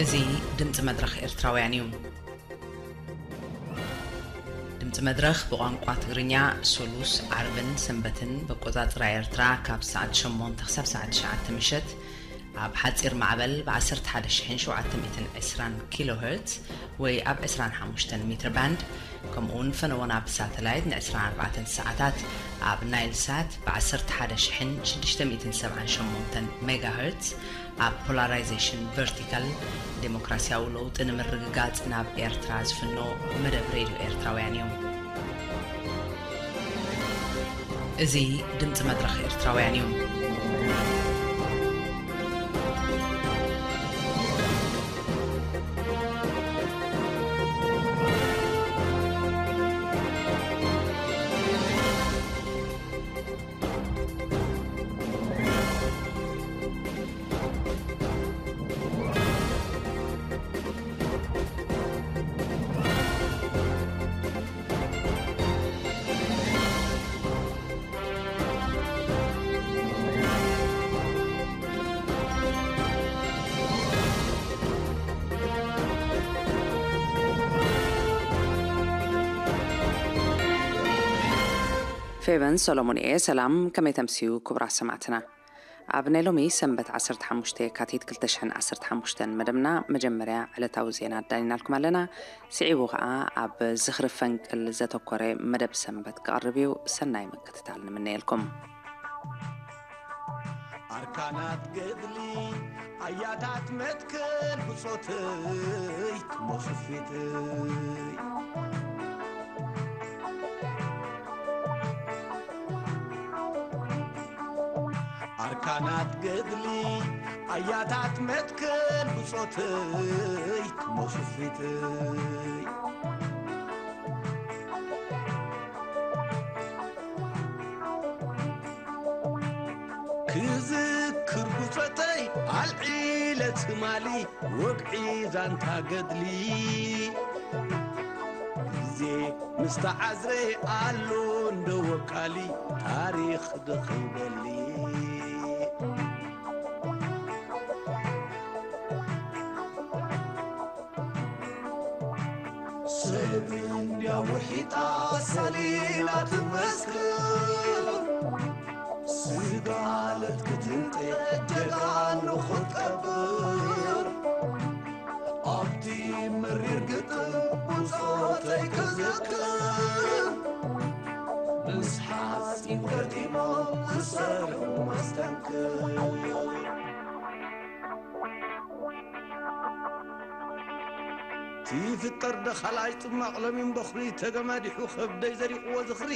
እዚ ድምፂ መድረኽ ኤርትራውያን እዩ። ድምፂ መድረኽ ብቋንቋ ትግርኛ ሶሉስ፣ ዓርብን ሰንበትን ብኣቆፃፅራ ኤርትራ ካብ ሰዓት ሸሞንተ ክሳብ ሰዓት ትሽዓተ ምሸት ኣብ ሓፂር ማዕበል ብ ዓሰርተ ሓደ ሺሕን ሸውዓተ ሚእትን ዕስራን ኪሎ ሄርትዝ ወይ ኣብ ዕስራን ሓሙሽተን ሜትር ባንድ፣ ከምኡ እውን ፈነወና ብሳተላይት ን ዕስራን ኣርባዕተን ሰዓታት ኣብ ናይል ሳት ብ ዓሰርተ ሓደ ሺሕን ሽዱሽተ ሚእትን ሰብዓን ሸሞንተን ሜጋ ሄርትዝ ኣብ ፖላራይዜሽን ቨርቲካል ዴሞክራሲያዊ ለውጢ ንምርግጋጽ ናብ ኤርትራ ዝፍኖ መደብ ሬድዮ ኤርትራውያን እዩ። እዚ ድምጺ መድረኽ ኤርትራውያን እዩ። ፌቨን ሰሎሞን እየ። ሰላም፣ ከመይ ተምስዩ ክቡራት ሰማዕትና? ኣብ ናይ ሎሚ ሰንበት ዓሰርተ ሓሙሽተ የካቲት ክልተ ሽሕን ዓሰርተ ሓሙሽተን መደብና መጀመርያ ዕለታዊ ዜና ኣዳሊናልኩም ኣለና። ስዒቡ ኸኣ ኣብ ዝኽሪ ፈንቅል ዘተኮረ መደብ ሰንበት ክቐርብ እዩ። ሰናይ ምክትታል ንምነየልኩም። ኣርካናት ገድሊ ኣያታት መትከል ብጾተይ ክሞቱ ፊተይ። ኣርካናት ገድሊ ኣያታት መትከል ብጾተይ ክሞቱ ፊተይ። ክዝክር ብጾተይ ኣልዒለ ትማሊ ወግዒ ዛንታ ገድሊ። ግዜ ምስ ተዓዝረ ኣሎ እንዶ ወካሊ ታሪኽ ዶ ከይበሊ። ሰብ እንድያ ውሒጣ ሰሊላ ትመስክር፣ ስጋ ኣለት ክትንጤ ጀጋኑ ክትቀብር። ኣብቲ መሪር ግጥም ብጾተይ ክዝክር፣ ምስ ሓጺን ገጢሞም ዝሰርሑ መስተንክር። ትፍጠር ዶ ካልኣይ ጽማቕ ሎሚን በኹሪ ተገማዲሑ ከብደይ ዘሪቕዎ ዝኽሪ።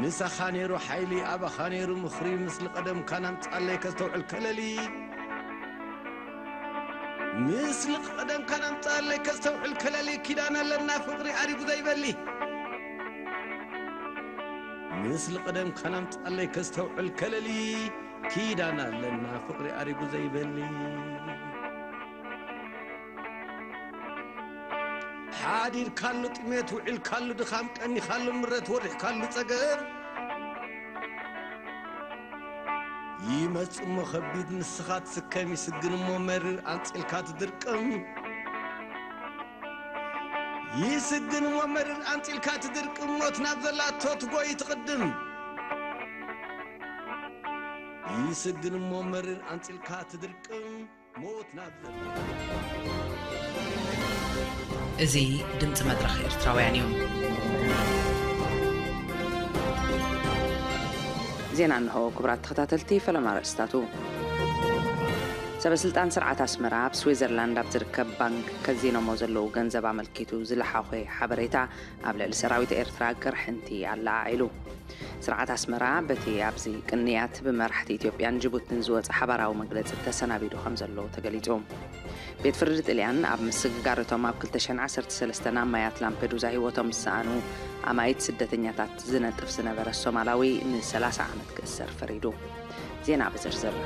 ምሳኻ ነይሩ ሓይሊ ኣባኻ ነይሩ ምኽሪ ምስሊ ቀደምካ ናምጻለይ ከስተውዕል ከለሊ። ምስሊ ቀደምካ ናምጻለይ ከስተውዕል ከለሊ ኪዳን ኣለና ፍቕሪ ኣሪጉ ዘይበሊ። ምስሊ ቀደምካ ናምጻለይ ከስተውዕል ከለሊ። ኪዳን ኣለና ፍቕሪ ኣሪጉ ዘይበሊ። ሓዲርካሉ ጥሜት ውዒልካሉ ድኻም ቀኒኻሉ ምረት ወሪሕካሉ ጸገም። ይመጽእ እሞ ከቢድ ንስኻ ትስከም ይስግን እሞ መሪር ኣንጺልካ ትድርቅም። ይስግን እሞ መሪር ኣንጺልካ ትድርቅም ሞት ናብ ዘላቶ ትጎይ ትቕድም። ይስግን እሞ መሪር ኣንጺልካ ትድርቅም ሞት ናብ ዘላቶ። እዚ ድምፂ መድረኽ ኤርትራውያን እዩ። ዜና እንሆ ክቡራት ተኸታተልቲ። ፈለማ ኣርእስታቱ። ሰበ ስልጣን ስርዓት ኣስመራ ኣብ ስዊዘርላንድ ኣብ ዝርከብ ባንክ ከዚኖሞ ዘለዉ ገንዘብ ኣመልኪቱ ዝለሓኾ ሓበሬታ ኣብ ልዕሊ ሰራዊት ኤርትራ ቅርሕንቲ ኣለዓዒሉ። ስርዓት ኣስመራ በቲ ኣብዚ ቅንያት ብመራሕቲ ኢትዮጵያን ጅቡትን ዝወጸ ሓባራዊ መግለጺ ተሰናቢዱ ከም ዘሎ ተገሊጹ። ቤት ፍርዲ ጥልያን ኣብ ምስግጋር እቶም ኣብ ክልተ ሽሕን ዓሰርተ ሰለስተን ኣማያት ላምፔዱዛ ህይወቶም ዝሰኣኑ ኣማኢት ስደተኛታት ዝነጥፍ ዝነበረ ሶማላዊ ንሰላሳ ዓመት ክእሰር ፈሪዱ። ዜና ብዝርዝር።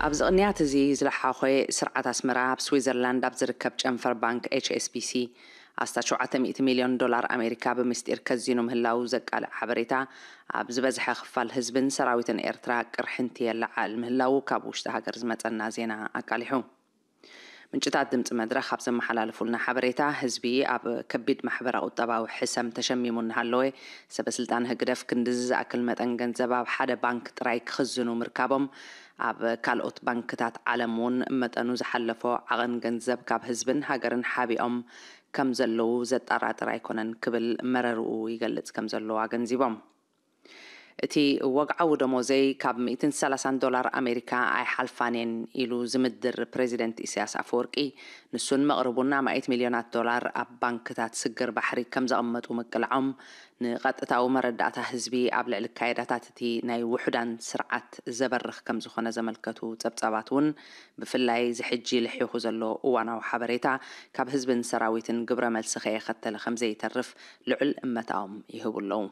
ኣብዚ ቅንያት እዚ ዝለሓኾ ስርዓት ኣስመራ ኣብ ስዊዘርላንድ ኣብ ዝርከብ ጨንፈር ባንክ ኤች ኤስ ቢ ሲ ኣስታት ሸውዓተ ሚእቲ ሚልዮን ዶላር ኣሜሪካ ብምስጢር ከዚኑ ምህላው ዘቃልዕ ሓበሬታ፣ ኣብ ዝበዝሐ ክፋል ህዝብን ሰራዊትን ኤርትራ ቅርሕንቲ የለዓዕል ምህላው ካብ ውሽጢ ሃገር ዝመጸና ዜና ኣቃሊሑ። ምንጭታት ድምፂ መድረኽ ኣብ ዘመሓላለፉልና ሓበሬታ፣ ህዝቢ ኣብ ከቢድ ማሕበረ ቁጠባዊ ሕሰም ተሸሚሙ እናሃለወ፣ ሰበ ስልጣን ህግደፍ ክንድዚ ዝኣክል መጠን ገንዘብ ኣብ ሓደ ባንክ ጥራይ ክኽዝኑ ምርካቦም፣ ኣብ ካልኦት ባንክታት ዓለም እውን መጠኑ ዝሓለፎ ዓቐን ገንዘብ ካብ ህዝብን ሃገርን ሓቢኦም ከም ዘለዉ ዘጠራጥር ኣይኮነን ክብል መረርኡ ይገልጽ ከም ዘሎ ኣገንዚቦም። እቲ ወግዓዊ ደሞዘይ ካብ ሚእትን ሰላሳን ዶላር ኣሜሪካ ኣይሓልፋን እየን ኢሉ ዝምድር ፕሬዚደንት ኢሳያስ ኣፈወርቂ፣ ንሱን መቕርቡን ኣማኢት ሚልዮናት ዶላር ኣብ ባንክታት ስግር ባሕሪ ከም ዘቐመጡ ምቅላዖም፣ ንቐጥታዊ መረዳእታ ህዝቢ ኣብ ልዕሊ ካይዳታት እቲ ናይ ውሑዳን ስርዓት ዘበርኽ ከም ዝኾነ ዘመልከቱ ጸብጻባት እውን፣ ብፍላይ እዚ ሕጂ ልሒኹ ዘሎ እዋናዊ ሓበሬታ ካብ ህዝብን ሰራዊትን ግብረ መልሲ ከየኸተለ ከም ዘይተርፍ ልዑል እመታኦም ይህቡ ኣለዉ።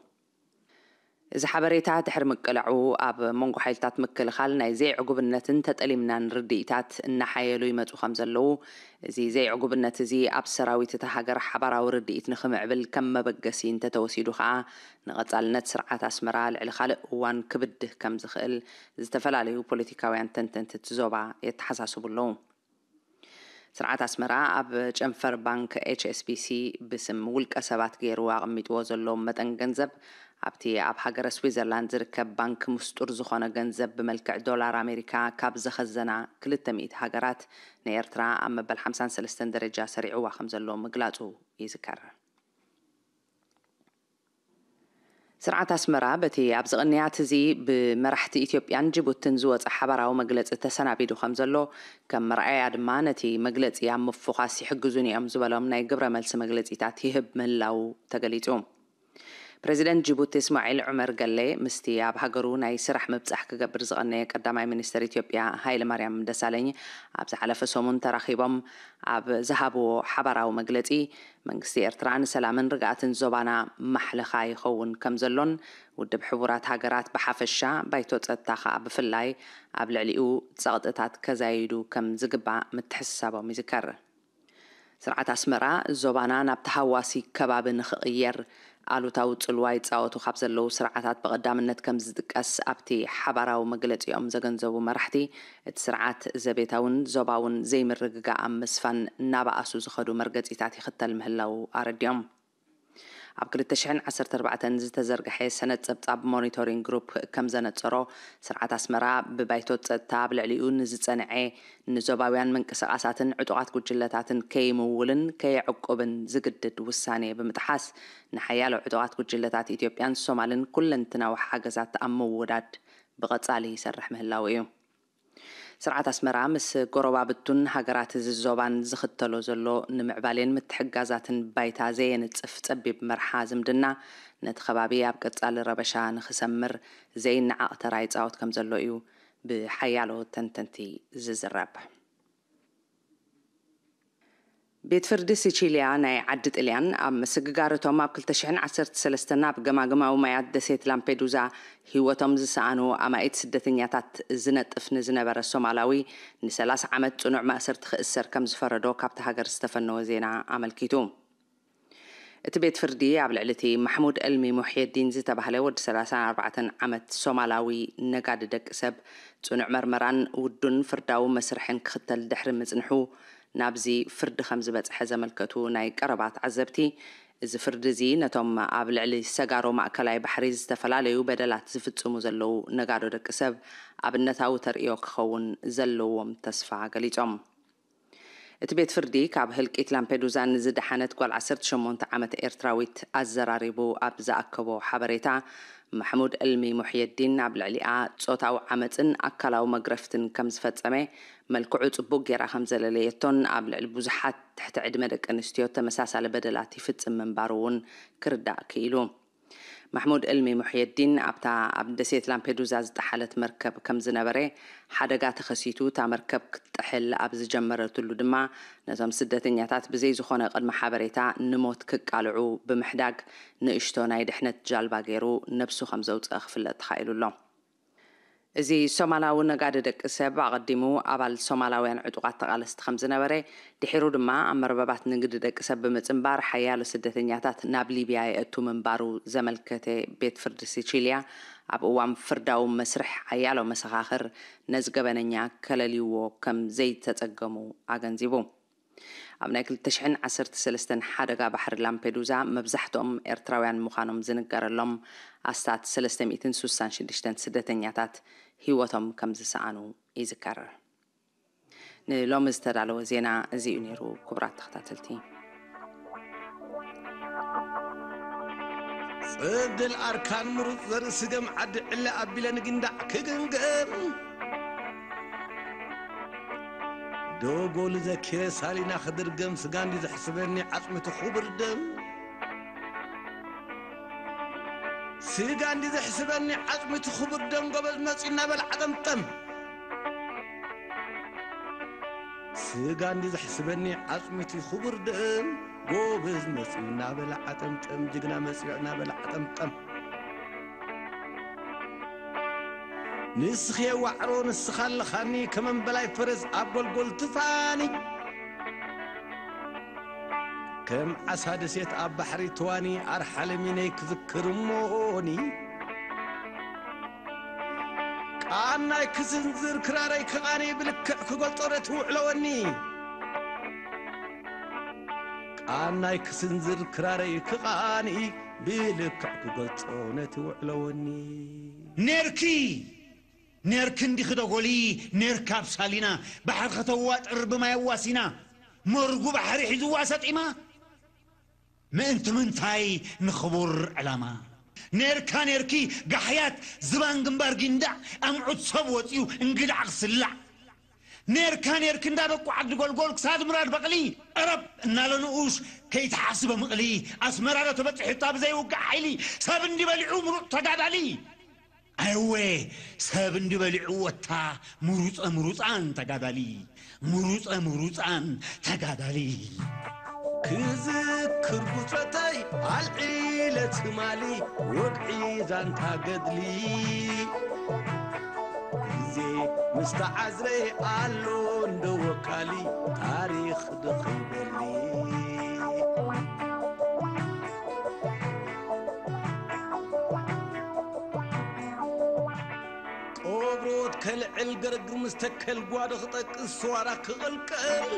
እዚ ሓበሬታ ድሕሪ ምቅላዑ፣ ኣብ መንጎ ሓይልታት ምክልኻል ናይ ዘይዕጉብነትን ተጠሊምናን ርድኢታት እናሓየሉ ይመጹ ከም ዘለዉ፣ እዚ ዘይዕጉብነት እዚ ኣብ ሰራዊት እታ ሃገር ሓባራዊ ርድኢት ንኽምዕብል ከም መበገሲ እንተተወሲዱ ከኣ፣ ንቐጻልነት ስርዓት ኣስመራ ልዕሊ ካልእ እዋን ክብድህ ከም ዝኽእል ዝተፈላለዩ ፖለቲካውያን ተንተንቲ እቲ ዞባ የተሓሳስቡ ኣለዉ። ስርዓት ኣስመራ ኣብ ጨንፈር ባንክ ኤች ኤስ ቢ ሲ ብስም ውልቀ ሰባት ገይሩ ኣቐሚጥዎ ዘሎ መጠን ገንዘብ፣ ኣብቲ ኣብ ሃገረ ስዊዘርላንድ ዝርከብ ባንክ ምስጡር ዝኾነ ገንዘብ ብመልክዕ ዶላር ኣሜሪካ ካብ ዘኸዘና ክልተ ሚእቲ ሃገራት፣ ንኤርትራ ኣብ መበል ሓምሳን ሰለስተን ደረጃ ሰሪዕዋ ከም ዘሎ ምግላጹ ይዝከር። ስርዓት ኣስመራ በቲ ኣብዚ ቅንያት እዚ ብመራሕቲ ኢትዮጵያን ጅቡትን ዝወጸ ሓባራዊ መግለጺ ተሰናቢዱ ከም ዘሎ፣ ከም መርኣያ ድማ ነቲ መግለጺ ኣብ ምፍዃስ ይሕግዙኒ እዮም ዝበሎም ናይ ግብረ መልሲ መግለጺታት ይህብ ምህላዉ ተገሊጹ። ፕሬዚደንት ጅቡቲ እስማዒል ዑመር ገሌ ምስቲ ኣብ ሃገሩ ናይ ስራሕ ምብጻሕ ክገብር ዝቐነየ ቀዳማይ ሚኒስተር ኢትዮጵያ ሃይለማርያም ደሳለኝ ኣብ ዝሓለፈ ሰሙን ተራኺቦም ኣብ ዝሃብዎ ሓባራዊ መግለጺ፣ መንግስቲ ኤርትራ ንሰላምን ርግኣትን ዞባና ማሕለኻ ይኸውን ከም ዘሎን፣ ውድብ ሕቡራት ሃገራት ብሓፈሻ፣ ባይቶ ጸጥታ ከኣ ብፍላይ፣ ኣብ ልዕሊኡ ጸቕጥታት ከዛይዱ ከም ዝግባእ ምትሕስሳቦም ይዝከር። ስርዓት ኣስመራ፣ ዞባና ናብ ተሃዋሲ ከባቢ ንኽቕየር ኣሉታዊ ጽልዋ ይጻወቱ ካብ ዘለዉ ስርዓታት ብቐዳምነት ከም ዝጥቀስ ኣብቲ ሓባራዊ መግለጺኦም ዘገንዘቡ መራሕቲ፣ እቲ ስርዓት ዘቤታውን ዞባውን ዘይምርግጋእ ኣብ ምስፋን እናበኣሱ ዝኸዱ መርገጺታት ይኽተል ምህላዉ ኣረዲኦም። ኣብ ክልተ ሽሕን ዓሰርተ ኣርባዕተን ዝተዘርግሐ ሰነድ ጸብጻብ ሞኒቶሪንግ ግሩፕ ከም ዘነጸሮ፣ ስርዓት ኣስመራ ብባይቶ ጸጥታ ኣብ ልዕሊኡ ንዝጸንዐ ንዞባውያን ምንቅስቓሳትን ዕጡቓት ጉጅለታትን ከይምውልን ከየዕቁብን ዝግድድ ውሳኔ ብምጥሓስ፣ ንሓያሎ ዕጡቓት ጉጅለታት ኢትዮጵያን ሶማልን ኩለንትናዊ ሓገዛት ኣብ ምውዳድ ብቐጻሊ ይሰርሕ ምህላዉ እዩ። ስርዓት ኣስመራ ምስ ጎረባብቱን ሃገራት እዚ ዞባን ዝኽተሎ ዘሎ ንምዕባሌን ምትሕግጋዛትን ባይታ ዘየንጽፍ ጸቢብ መርሓ ዝምድና፣ ነቲ ከባቢ ኣብ ቀጻሊ ረበሻ ንኽሰምር ዘይነዓቕ ተራ ይጻወት ከም ዘሎ እዩ ብሓያሎ ተንተንቲ ዝዝረብ። ቤት ፍርዲ ሲቺልያ ናይ ዓዲ ጥልያን፣ ኣብ ምስግጋር እቶም ኣብ ክልተ ሽሕን ዓሰርተ ሰለስተን ኣብ ገማግማዊ ማያት ደሴት ላምፔዱዛ ህይወቶም ዝሰኣኑ ኣማኢት ስደተኛታት ዝነጥፍ ንዝነበረ ሶማላዊ፣ ንሰላሳ ዓመት ጽኑዕ ማእሰርቲ ክእሰር ከም ዝፈረዶ ካብቲ ሃገር ዝተፈነወ ዜና ኣመልኪቱ። እቲ ቤት ፍርዲ ኣብ ልዕሊ እቲ ማሕሙድ እልሚ ሙሕየዲን ዝተባህለ ወዲ ሰላሳን ኣርባዕተን ዓመት ሶማላዊ ነጋዲ ደቂ ሰብ ጽኑዕ መርመራን ውዱን ፍርዳዊ መስርሕን ክኽተል ድሕሪ ምጽንሑ፣ ናብዚ ፍርዲ ከም ዝበጽሐ ዘመልከቱ ናይ ቀረባ ተዓዘብቲ፣ እዚ ፍርዲ እዚ ነቶም ኣብ ልዕሊ ሰጋሮ ማእከላይ ባሕሪ ዝተፈላለዩ በደላት ዝፍጽሙ ዘለዉ ነጋዶ ደቂ ሰብ ኣብነታዊ ተርእዮ ክኸውን ዘለዎም ተስፋ ገሊጾም። እቲ ቤት ፍርዲ፣ ካብ ህልቂት ላምፔዱዛ ንዝደሓነት ጓል ዓሰርተ ሸሞንተ ዓመት ኤርትራዊት ኣዘራሪቡ ኣብ ዝኣከቦ ሓበሬታ፣ ማሕሙድ እልሚ ሙሕየዲን ኣብ ልዕሊኣ ጾታዊ ዓመጽን ኣካላዊ መግረፍትን ከም ዝፈጸመ፣ መልክዑ ጽቡቕ ጌራ ከም ዘለለየቶን ኣብ ልዕሊ ብዙሓት ትሕቲ ዕድመ ደቂ ኣንስትዮ ተመሳሳሊ በደላት ይፍጽም ምንባሩ እውን ክርዳእ ክኢሉ። ማሕሙድ እልሚ ሙሕየዲን ኣብታ ኣብ ደሴት ላምፔዱዛ ዝጠሓለት መርከብ ከም ዝነበረ፣ ሓደጋ ተኸሲቱ እታ መርከብ ክትጥሕል ኣብ ዝጀመረትሉ ድማ፣ ነቶም ስደተኛታት ብዘይ ዝኾነ ቅድመ ሓበሬታ ንሞት ክቃልዑ ብምሕዳግ፣ ንእሽቶ ናይ ድሕነት ጃልባ ገይሩ ነብሱ ከም ዘውጽአ ክፍለጥ ተኻኢሉ ኣሎ። እዚ ሶማላዊ ነጋዲ ደቂ ሰብ ኣቐዲሙ ኣባል ሶማላውያን ዕጡቓት ተቓለስቲ ከም ዝነበረ፣ ድሒሩ ድማ ኣብ መርበባት ንግዲ ደቂ ሰብ ብምጽንባር ሓያሎ ስደተኛታት ናብ ሊብያ የእቱ ምንባሩ ዘመልከተ ቤት ፍርዲ ሲቺልያ፣ ኣብ እዋን ፍርዳዊ መስርሕ ሓያሎ መሰኻኽር ነዚ ገበነኛ ከለልይዎ ከም ዘይተጸገሙ ኣገንዚቡ። ኣብ ናይ ክልተ ሽሕን ዓሰርተ ሰለስተን ሓደጋ ባሕሪ ላምፔዱዛ መብዛሕትኦም ኤርትራውያን ምዃኖም ዝንገረሎም ኣስታት ሰለስተ ሚእትን ስሳን ሽዱሽተን ስደተኛታት ህይወቶም ከም ዝሰኣኑ ይዝከር። ንሎሚ ዝተዳለወ ዜና እዚ እዩ ነይሩ። ክቡራት ተኸታተልቲ፣ ጽድል ኣርካን ምሩጽ ዘርኢ ስገም ዓዲ ዕለ ኣቢለ ንግንዳዕ ክግምገም፣ ዶጎል ዘኪረ ሳሊና ክድርገም፣ ስጋ እንዲ ዘሕስበኒ ዓጽሚቱ ክቡር ደም፣ ስጋ እንዲ ዘሕስበኒ ዓጽሚቱ ክቡር ደም፣ ጎበዝ መጺኡ እናበለ ዓጠምጠም። ስጋ እንዲ ዘሕስበኒ ዓጽሚቱ ክቡር ደም፣ ጎበዝ መጺኡ እናበለ ዓጠምጠም፣ ጅግና መጺኡ እናበለ ዓጠምጠም። ንስኺ ዋዕሮ ንስኻ ኣለኻኒ፣ ከመን በላይ ፈረስ ኣብ ጎልጎል ትፋኒ። ከም ዓሳ ደሴት ኣብ ባሕሪ ትዋኒ፣ ኣርሓለሚነይ ክዝክር እሞኒ። ቃናይ ክስንዝር ክራረይ ክቓኒ፣ ብልክዕ ክገልጾ ነቲ ውዕሎ ወኒ። ቃናይ ክስንዝር ክራረይ ክቓኒ፣ ብልክዕ ክገልጾ ነቲ ውዕሎ ወኒ። ኔርኪ፣ ኔርኪ እንዲኺ ዶ ጎሊ፣ ኔርካ ኣብ ሳሊና፣ ባሕሪ ከተዋጥር ብማይ ኣዋሲና፣ መርጉ ባሕሪ ሒዝዋ ሰጢማ። ምእንቲ ምንታይ ንኽቡር ዕላማ። ኔርካ፣ ኔርኪ ጋሕያት ዝባን ግንባር ጊንዳዕ፣ ኣምዑት ሰብ ወጺኡ እንግዳዕ ክስላዕ። ኔርካ፣ ኔርኪ እንዳ በቁ ዓዲ ጎልጎል ክሳድ ምራድ በቕሊ፣ ቀረብ እናለ ንኡሽ ከይትሓስበ ምቕሊ፣ ኣስመራ ዶ ተበጺሑ እታ ብዘይውግዕ ሓይሊ፣ ሰብ እንዲ በሊዑ ምሩጥ ተጋዳሊ። ኣይወ፣ ሰብ እንዲ በሊዑ ወታ ምሩጸ ምሩጻን ተጋዳሊ፣ ምሩጸ ምሩጻን ተጋዳሊ። ክዝክር ብጾተይ ኣልዒለ ትማሊ፣ ወግዒ ዛንታ ገድሊ። ግዜ ምስ ተዓዝረ ኣሎ እንዶ ወካሊ፣ ታሪኽ ዶ ከይበሊ። ቆብሮት ከልዕል ገረግር ምስ ተከል፣ ጓዶ ክጠቅስ ስዋራ ክቕልቀል፣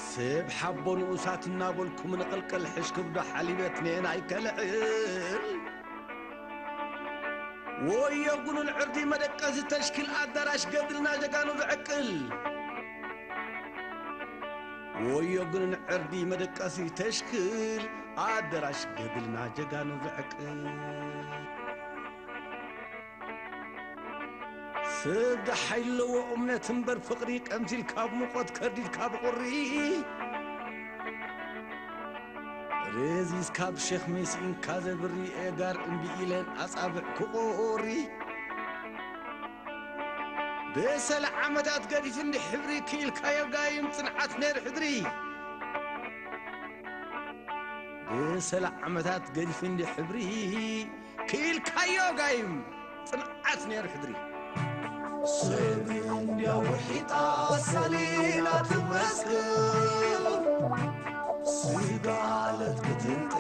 ሰብ ሓቦ ንኡሳት እናበልኩም ንቕልቀል፣ ሕሽ ክብዶ ሓሊበት ንኤና ኣይከልዕል። ወዮ ጉኑን ዕርዲ መደቀሲ ተሽክል፣ ኣዳራሽ ገድልና ጀጋኑ ዝዕቅል። ወዮ ጉኑን ዕርዲ መደቀሲ ተሽክል፣ ኣዳራሽ ገድልና ጀጋኑ ዝዕቅል። ሰብ ደሓይ ኣለዎ እምነት እምበር ፍቕሪ፣ ቀምቲል ካብ ሙቐት ከርዲድ ካብ ቁሪ። ሬዚዝ ካብ ሼኽ ሜሲን ካዘብሪ ኤጋር እምቢ ኢለን ኣጻብዕ ክቆሪ። በሰለ ዓመታት ገዲፍ እንዲ ሕብሪ ክኢልካዮ ጋይም ጽንዓት ነይሩ ሕድሪ። በሰለ ዓመታት ገዲፍ እንዲ ሕብሪ ክኢልካዮ ጋይም ጽንዓት ነይሩ ሕድሪ። ሰብ እንድያ ውሒጣ ሰሊና ትመስክር፣ ስጋ ኣለት ክትንጤ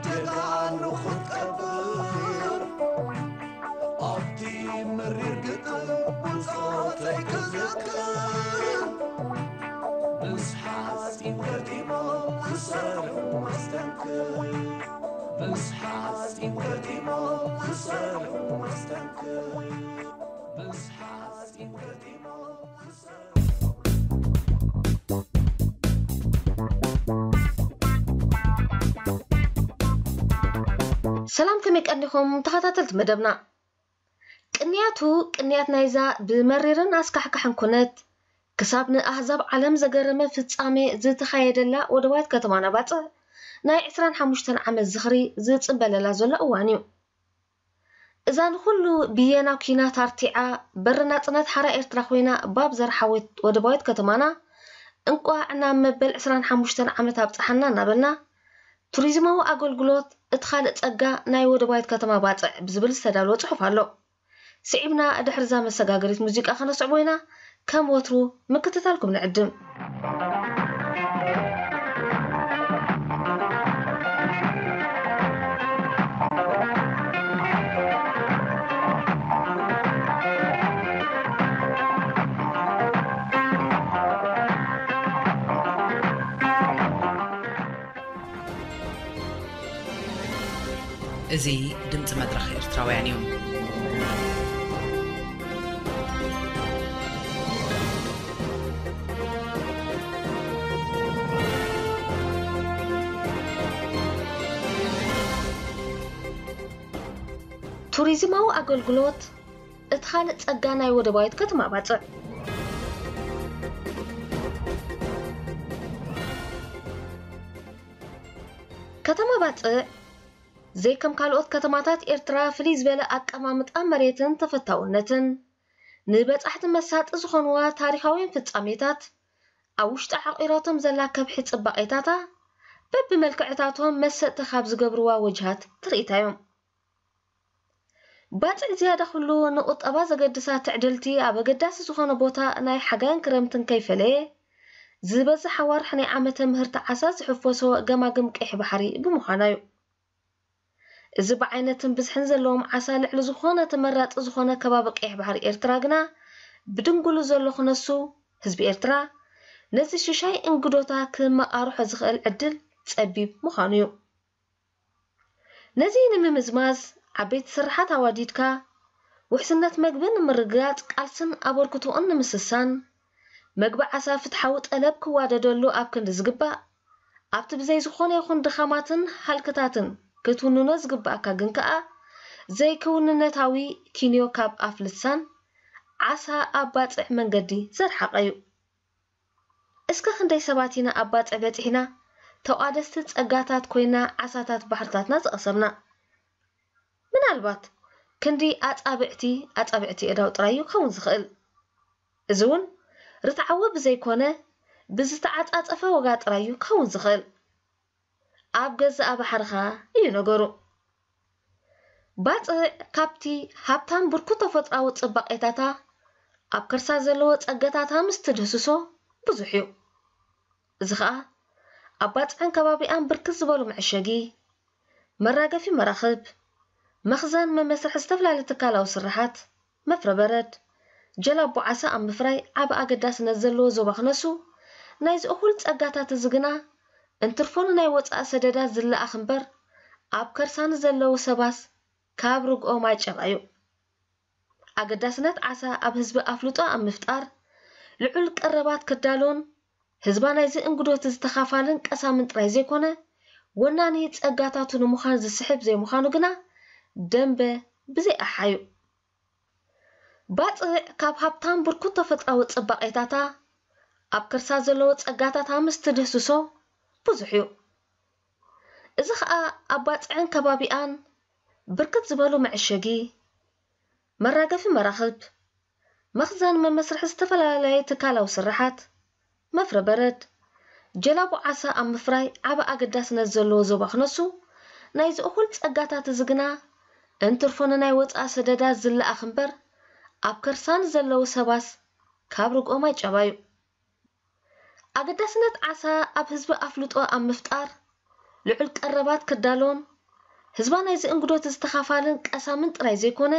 ጀጋኑ ክትቀብር፣ ኣብቲ መሪር ግጥም ብጾተይ ክዝክር፣ ምስ ሓጺን ገጢሞም ክሰርሑ መስተንክር፣ ምስ ሓጺን ገጢሞም ክሰርሑ መስተንክር፣ ምስ ሓጺን ገጢሞም ክሰርሑ። ሰላም፣ ከመይ ቀኒኹም ተኸታተልቲ መደብና? ቅንያቱ ቅንያት ናይዛ ብመሪርን ኣስካሕካሕን ኩነት ክሳብ ንኣህዛብ ዓለም ዘገረመ ፍጻሜ ዝተኻየደላ ወደባዊት ከተማና ባጽዕ ናይ ዕስራን ሓሙሽተን ዓመት ዝኽሪ ዝጽበለላ ዘሎ እዋን እዩ። እዛ ንኹሉ ብየና ኲናት ኣርቲዓ በሪ ናጽነት ሓራ ኤርትራ ኮይና ባብ ዘርሓወት ወደባዊት ከተማና እንቋዕ ናብ መበል ዕስራን ሓሙሽተን ዓመት ኣብጽሓና እናበልና ቱሪዝማዊ ኣገልግሎት እቲ ካልእ ጸጋ ናይ ወደባዊት ከተማ ባጽዕ ብዝብል ዝተዳለወ ጽሑፍ ኣሎ። ስዒብና ድሕሪ እዛ መሰጋገሪት ሙዚቃ ከነስዕቦ ኢና። ከም ወትሩ ምክትታልኩም ንዕድም። እዚ ድምፂ መድረኽ ኤርትራውያን እዩ። ቱሪዝማዊ ኣገልግሎት እቲ ካልእ ጸጋ ናይ ወደባዊት ከተማ ባጽዕ። ከተማ ባጽዕ ዘይከም ካልኦት ከተማታት ኤርትራ ፍልይ ዝበለ ኣቀማምጣ መሬትን ተፈታውነትን፣ ንበጻሕቲ መሳጢ ዝኾንዋ ታሪኻውያን ፍጻሜታት፣ ኣብ ውሽጢ ዓቒራቶም ዘላ ከብሒ ጽባቄታታ፣ በብመልክዕታቶም መሰጥቲ ካብ ዝገብርዋ ወጅሃት ትርኢታ እዮም። ባጽዕ ዝያዳ ኩሉ ንቁጠባ ዘገድሳ ትዕድልቲ ኣብ ኣገዳሲ ዝኾነ ቦታ ናይ ሓጋይን ክረምትን ከይፈለየ፣ ዝበዝሕ ኣዋርሕ ናይ ዓመተ ምህርቲ ዓሳ ዝሕፈሶ ገማግም ቀይሕ ባሕሪ ብምዃና እዩ። እዚ ብዓይነትን ብዝሕን ዘለዎም ዓሳ ልዕሊ ዝኾነ ተመራጺ ዝኾነ ከባቢ ቀይሕ ባሕሪ ኤርትራ ግና ብድንጉሉ ዘሎ ክነሱ፣ ህዝቢ ኤርትራ ነዚ ሽሻይ እንግዶታ ክመቓርሖ ዝኽእል ዕድል ጸቢብ ምዃኑ እዩ። ነዚ ንምምዝማዝ ዓበይቲ ስርሓት ኣዋዲድካ ውሕስነት መግቢ ንምርግጋጽ ቃልስን ኣበርክቶኡን ንምስሳን፣ መግቢ ዓሳ ፍትሓዊ ጠለብ ክዋደደሉ ኣብ ክንዲ ዝግባእ፣ ኣብቲ ብዘይ ዝኾነ ይኹን ድኻማትን ሃልክታትን ክትውንኖ ዝግባእካ ግን ከኣ ዘይክውንነታዊ ኪንዮ ካብ ኣፍ ልሳን ዓሳ ኣብ ባጽዕ መንገዲ ዘርሓቐ እዩ። እስከ ክንደይ ሰባት ኢና ኣብ ባጽዕ በጺሕና፣ ተቋደስቲ ጸጋታት ኮይና ዓሳታት ባሕርታትና ዝቐሰብና? ምናልባት ክንዲ ኣጻብዕቲ ኣጻብዕቲ ኣእዳው ጥራይ እዩ ክኸውን ዝኽእል። እዚ እውን ርትዓዊ ብዘይኮነ ብዝተዓጻጸፈ ዋጋ ጥራይ እዩ ክኸውን ዝኽእል። ኣብ ገዛእ ባሕርኻ እዩ ነገሩ። ባጽዕ ካብቲ ሃብታም ብርኩት ተፈጥሮኣዊ ጽባቄታታ ኣብ ከርሳ ዘለዎ ጸጋታታ ምስ ትድህስሶ ብዙሕ እዩ። እዚ ኸኣ ኣብ ባጽዕን ከባቢኣን ብርክት ዝበሉ መዐሸጊ፣ መራገፊ መራኽብ፣ መኽዘን መመስርሒ ዝተፈላለዩ ትካላዊ ስርሓት፣ መፍረ በረድ፣ ጀላቡ ዓሳ ኣብ ምፍራይ ዓቢ ኣገዳስነት ዘለዎ ዞባ ክነሱ፣ ናይዚ እኹል ጸጋታት እዚ ግና እንትርፎ ንናይ ወጻኢ ሰደዳት ዝለኣኽ እምበር፣ ኣብ ከርሳ ንዘለዉ ሰባስ ካብ ርግኦ ማይ ጨባ እዩ። ኣገዳስነት ዓሳ ኣብ ህዝቢ ኣፍልጦ ኣብ ምፍጣር፣ ልዑል ቀረባት ክዳሎን፣ ህዝባ ናይዚ እንግዶት እዚ ተኻፋልን ቀሳምን ጥራይ ዘይኮነ፣ ወናኒ ጸጋታቱ ንምዃን ዝስሕብ ዘይምዃኑ ግና ደንበ ብዘይ ኣሓ እዩ። ባጽዕ ካብ ሃብታም ብርኩት ተፈጥሮኣዊ ጽባቄታታ፣ ኣብ ከርሳ ዘለዎ ጸጋታታ ምስ ትድህስሶ ብዙሕ እዩ። እዚ ኸኣ ኣብ ባጽዕን ከባቢኣን ብርክት ዝበሉ መዐሸጊ፣ መራገፊ መራኽብ፣ መኽዘን መመስርሒ ዝተፈላለየ ትካላዊ ስርሓት፣ መፍረ በረድ፣ ጀላቡ ዓሳ ኣብ ምፍራይ ዓቢ ኣገዳስነት ዘለዎ ዞባ ክነሱ፣ ናይዚ እኹል ጸጋታት እዚ ግና እንትርፎ ንናይ ወጻኢ ሰደዳት ዝለኣኽ እምበር፣ ኣብ ከርሳ ንዘለዉ ሰባስ ካብ ርግኦ ማይ ጨባ እዩ። ኣገዳስነት ዓሳ ኣብ ህዝቢ ኣፍልጦ ኣብ ምፍጣር፣ ልዑል ቀረባት ክዳሎን፣ ህዝባ ናይዚ እንግዶት እዚ ተኻፋልን ቀሳምን ጥራይ ዘይኮነ፣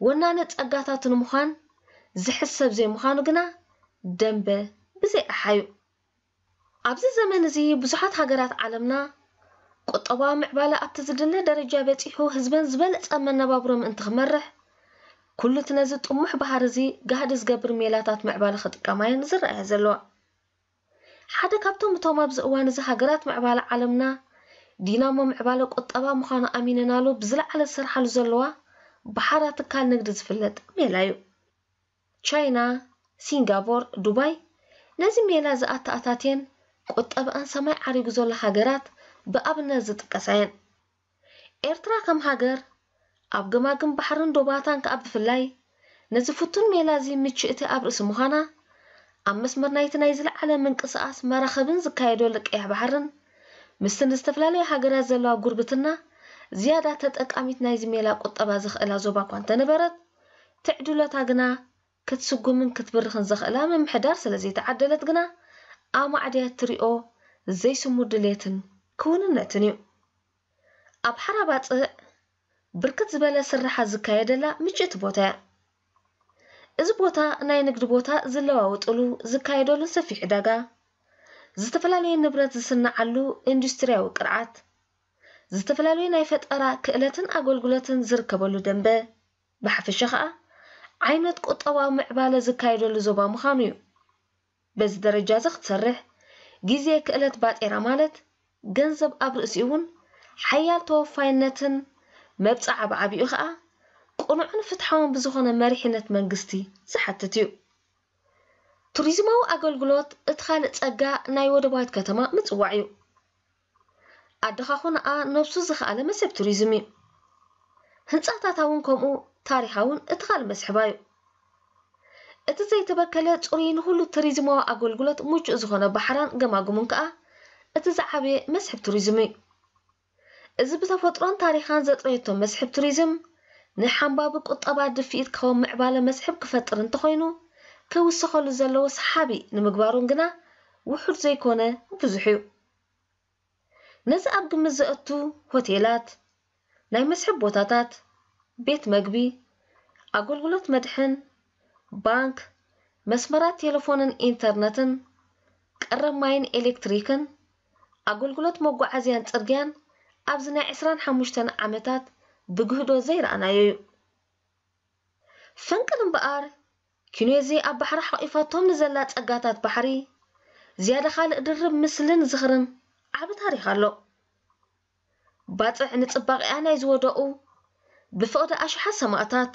ወናኒ ጸጋታቱ ንምዃን ዝሕሰብ ዘይምዃኑ ግና ደንበ ብዘይ ኣሓ እዩ። ኣብዚ ዘመን እዚ ብዙሓት ሃገራት ዓለምና ቁጠባዊ ምዕባለ ኣብቲ ዝድለ ደረጃ በጺሑ ህዝበን ዝበለጸ መነባብሮ ምእንቲ ክመርሕ፣ ኩሉ እቲ ነዚ ጥሙሕ ባህሪ እዚ ጋህዲ ዝገብር ሜላታት ምዕባለ ክጥቀማ እየን ዝረኣያ ዘለዋ። ሓደ ካብቶም እቶም ኣብዚ እዋን እዚ ሃገራት ምዕባለ ዓለምና ዲናሞ ምዕባለ ቁጠባ ምዃኑ ኣሚነናሉ ብዝለዓለ ዝሰርሓሉ ዘለዋ ብሓራ ትካል ንግዲ ዝፍለጥ ሜላ እዩ። ቻይና፣ ሲንጋፖር፣ ዱባይ ነዚ ሜላ ዝኣተኣታትየን ቁጠብኣን ሰማይ ዓሪጉ ዘሎ ሃገራት ብኣብነት ዝጥቀሳ እየን። ኤርትራ ከም ሃገር ኣብ ገማግም ባሕርን ዶባታን ከኣ ብፍላይ ነዚ ፍቱን ሜላ እዚ ምችእቲ ኣብ ርእሲ ምዃና ኣብ መስመር ናይቲ ናይ ዝለዓለ ምንቅስቓስ መራኽብን ዝካየደሉ ቀይሕ ባሕርን ምስቲ ንዝተፈላለያ ሃገራት ዘለዋ ጉርብትና ዝያዳ ተጠቃሚት ናይዚ ሜላ ቁጠባ ዘኽእላ ዞባ እኳ እንተነበረት፣ ትዕድሎታ ግና ክትስጉምን ክትብርኽን ዘኽእላ ምምሕዳር ስለ ዘይተዓደለት ግና ኣማዕድያ እትሪኦ ዘይስሙር ድሌትን ክውንነትን እዩ። ኣብ ሓራ ባጽዕ ብርክት ዝበለ ስርሓት ዝካየደላ ምችእቲ ቦታ እያ። እዚ ቦታ ናይ ንግዲ ቦታ ዝለዋወጥሉ ዝካየደሉን ሰፊሕ ዕዳጋ፣ ዝተፈላለዩ ንብረት ዝስነዓሉ ኢንዱስትርያዊ ቅርዓት፣ ዝተፈላለዩ ናይ ፈጠራ ክእለትን ኣገልግሎትን ዝርከበሉ ደንበ፣ ብሓፈሻ ኸኣ ዓይነት ቁጠባዊ ምዕባለ ዝካየደሉ ዞባ ምዃኑ እዩ። በዚ ደረጃ እዚ ክትሰርሕ ግዜ ክእለት ባጤራ ማለት ገንዘብ ኣብ ርእሲኡ እውን ሓያል ተወፋይነትን መብጽዓ ብዓቢኡ ኸኣ ቅኑዕን ፍትሓውን ብዝኾነ መሪሕነት መንግስቲ ዝሓትት እዩ። ቱሪዝማዊ ኣገልግሎት እቲ ካልእ ጸጋ ናይ ወደባዊት ከተማ ምጽዋዕ እዩ። ኣድኻኹ ነኣ ነብሱ ዝኸኣለ መስሕብ ቱሪዝም እዩ። ህንጻታታ እውን ከምኡ ታሪኻውን እቲ ካልእ መስሕባ እዩ። እቲ ዘይተበከለ ጽሩይ ንኹሉ ቱሪዝማዊ ኣገልግሎት ምቹእ ዝኾነ ባሕራን ገማግሙን ከኣ እቲ ዝዓበየ መስሕብ ቱሪዝም እዩ። እዚ ብተፈጥሮን ታሪኻን ዘጥረየቶ መስሕብ ቱሪዝም ንሓንባቢ ቁጠባ ድፍኢት ካብ ምዕባለ መስሕብ ክፈጥር እንተኾይኑ ክውሰኸሉ ዘለዎ ሰሓቢ ንምግባሩን ግና ውሑድ ዘይኮነ ብዙሕ እዩ። ነዚ ኣብ ግምት ዘእቱ ሆቴላት፣ ናይ መስሕብ ቦታታት፣ ቤት መግቢ፣ ኣገልግሎት መድሕን፣ ባንክ፣ መስመራት ቴሌፎንን ኢንተርነትን፣ ቀረብ ማይን ኤሌክትሪክን፣ ኣገልግሎት መጓዓዝያን ጽርግያን ኣብዚ ናይ ዕስራን ሓሙሽተን ዓመታት ብግህዶ ዘይረኣናዮ እዩ። ፈንቅል እምበኣር ኪኖ እዚ ኣብ ባሕሪ ሓቒፋቶም ንዘላ ጸጋታት ባሕሪ ዝያዳ ካልእ ድርብ ምስልን ዝኽርን ዓቢ ታሪኽ ኣሎ። ባጽዕ ንጽባቐኣ ናይ ዝወደቑ ብፍቕዲ ኣሽሓት ሰማእታት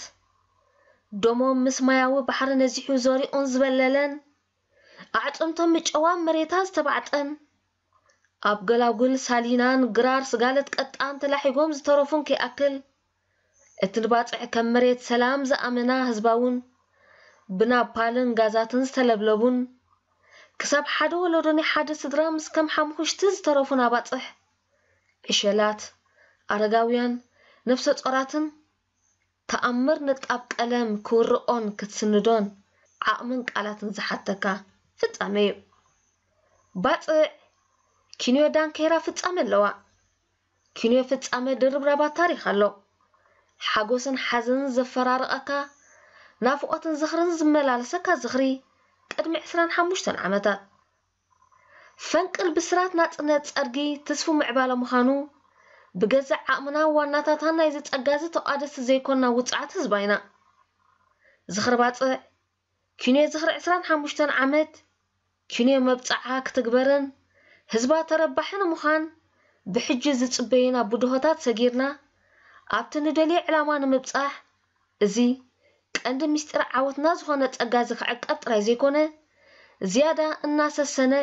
ደሞም ምስ ማያዊ ባሕሪ ነዚሑ ዘሪኡን ዝበለለን ኣዕጽምቶም ምጨዋም መሬታ ዝተባዕጠን ኣብ ገላጉል ሳሊናን ግራር ስጋለት ቀጣን ተላሒጎም ዝተረፉን ከይኣክል እቲ ንባጽዕ ከም መሬት ሰላም ዝኣመና ህዝባውን ብናፓልን ጋዛትን ዝተለብለቡን ክሳብ ሓደ ወለዶ ናይ ሓደ ስድራ ምስ ከም ሓምኹሽቲ ዝተረፉን ኣባጽሕ፣ ዕሸላት፣ ኣረጋውያን፣ ነፍሰ ጾራትን ተኣምር ንጣብ ቀለም ክውርኦን ክትስንዶን ዓቕምን ቃላትን ዝሓተካ ፍጻመ እዩ። ባጽዕ ኪንዮ ዳንኬራ ፍጻመ ኣለዋ። ኪንዮ ፍጻመ ድርብራባት ታሪኽ ኣሎ። ሓጎስን ሓዘንን ዘፈራርቐካ፣ ናፍቖትን ዝኽርን ዝመላለሰካ ዝኽሪ ቅድሚ ዕስራን ሓሙሽተን ዓመታት። ፈንቅል ብስራት ናጽነት ጸርጊ ትስፉ ምዕባለ ምዃኑ ብገዛእ ዓቕምና ዋናታታን ናይዚ ጸጋ እዚ ተቋደስቲ ዘይኮንና ውጹዓት ህዝባ ኢና። ዝኽሪ ባጽዕ ኪንዮ ዝኽሪ ዕስራን ሓሙሽተን ዓመት ኪንዮ መብጽዓ ክትግበርን ህዝባ ተረባሒ ንምዃን ብሕጂ ዝጽበዩና ብድሆታት ሰጊርና ኣብቲ ንደልዮ ዕላማ ንምብጻሕ እዚ ቀንዲ ምስጢር ዓወትና ዝኾነ ጸጋ እዚ ክዕቀብ ጥራይ ዘይኮነ ዝያዳ እናሰሰነ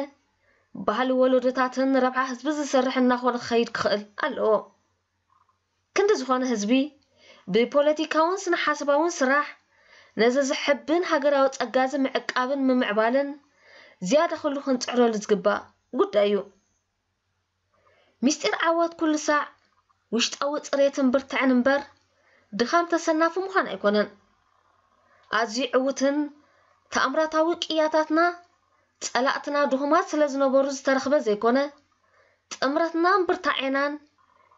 ባህሊ ወለዶታትን ረብሓ ህዝቢ ዝሰርሕ እናኾነ ክኸይድ ክኽእል ኣለዎ። ክንዲ ዝኾነ ህዝቢ ብፖለቲካውን ስነ ሓሳባውን ስራሕ ነዚ ዘሐብን ሃገራዊ ጸጋ እዚ ምዕቃብን ምምዕባልን ዝያዳ ኩሉ ክንጽዕረሉ ዝግባእ ጉዳይ እዩ። ምስጢር ዓወት ኩሉ ሳዕ ውሽጣዊ ጽሬትን ብርትዕን እምበር ድኻም ተሰናፊ ምዃን ኣይኮነን። ኣዝዩ ዕውትን ተኣምራታዊ ቅያታትና ጸላእትና ድኹማት ስለ ዝነበሩ ዝተረኽበ ዘይኮነ ጥምረትናን ብርታዔናን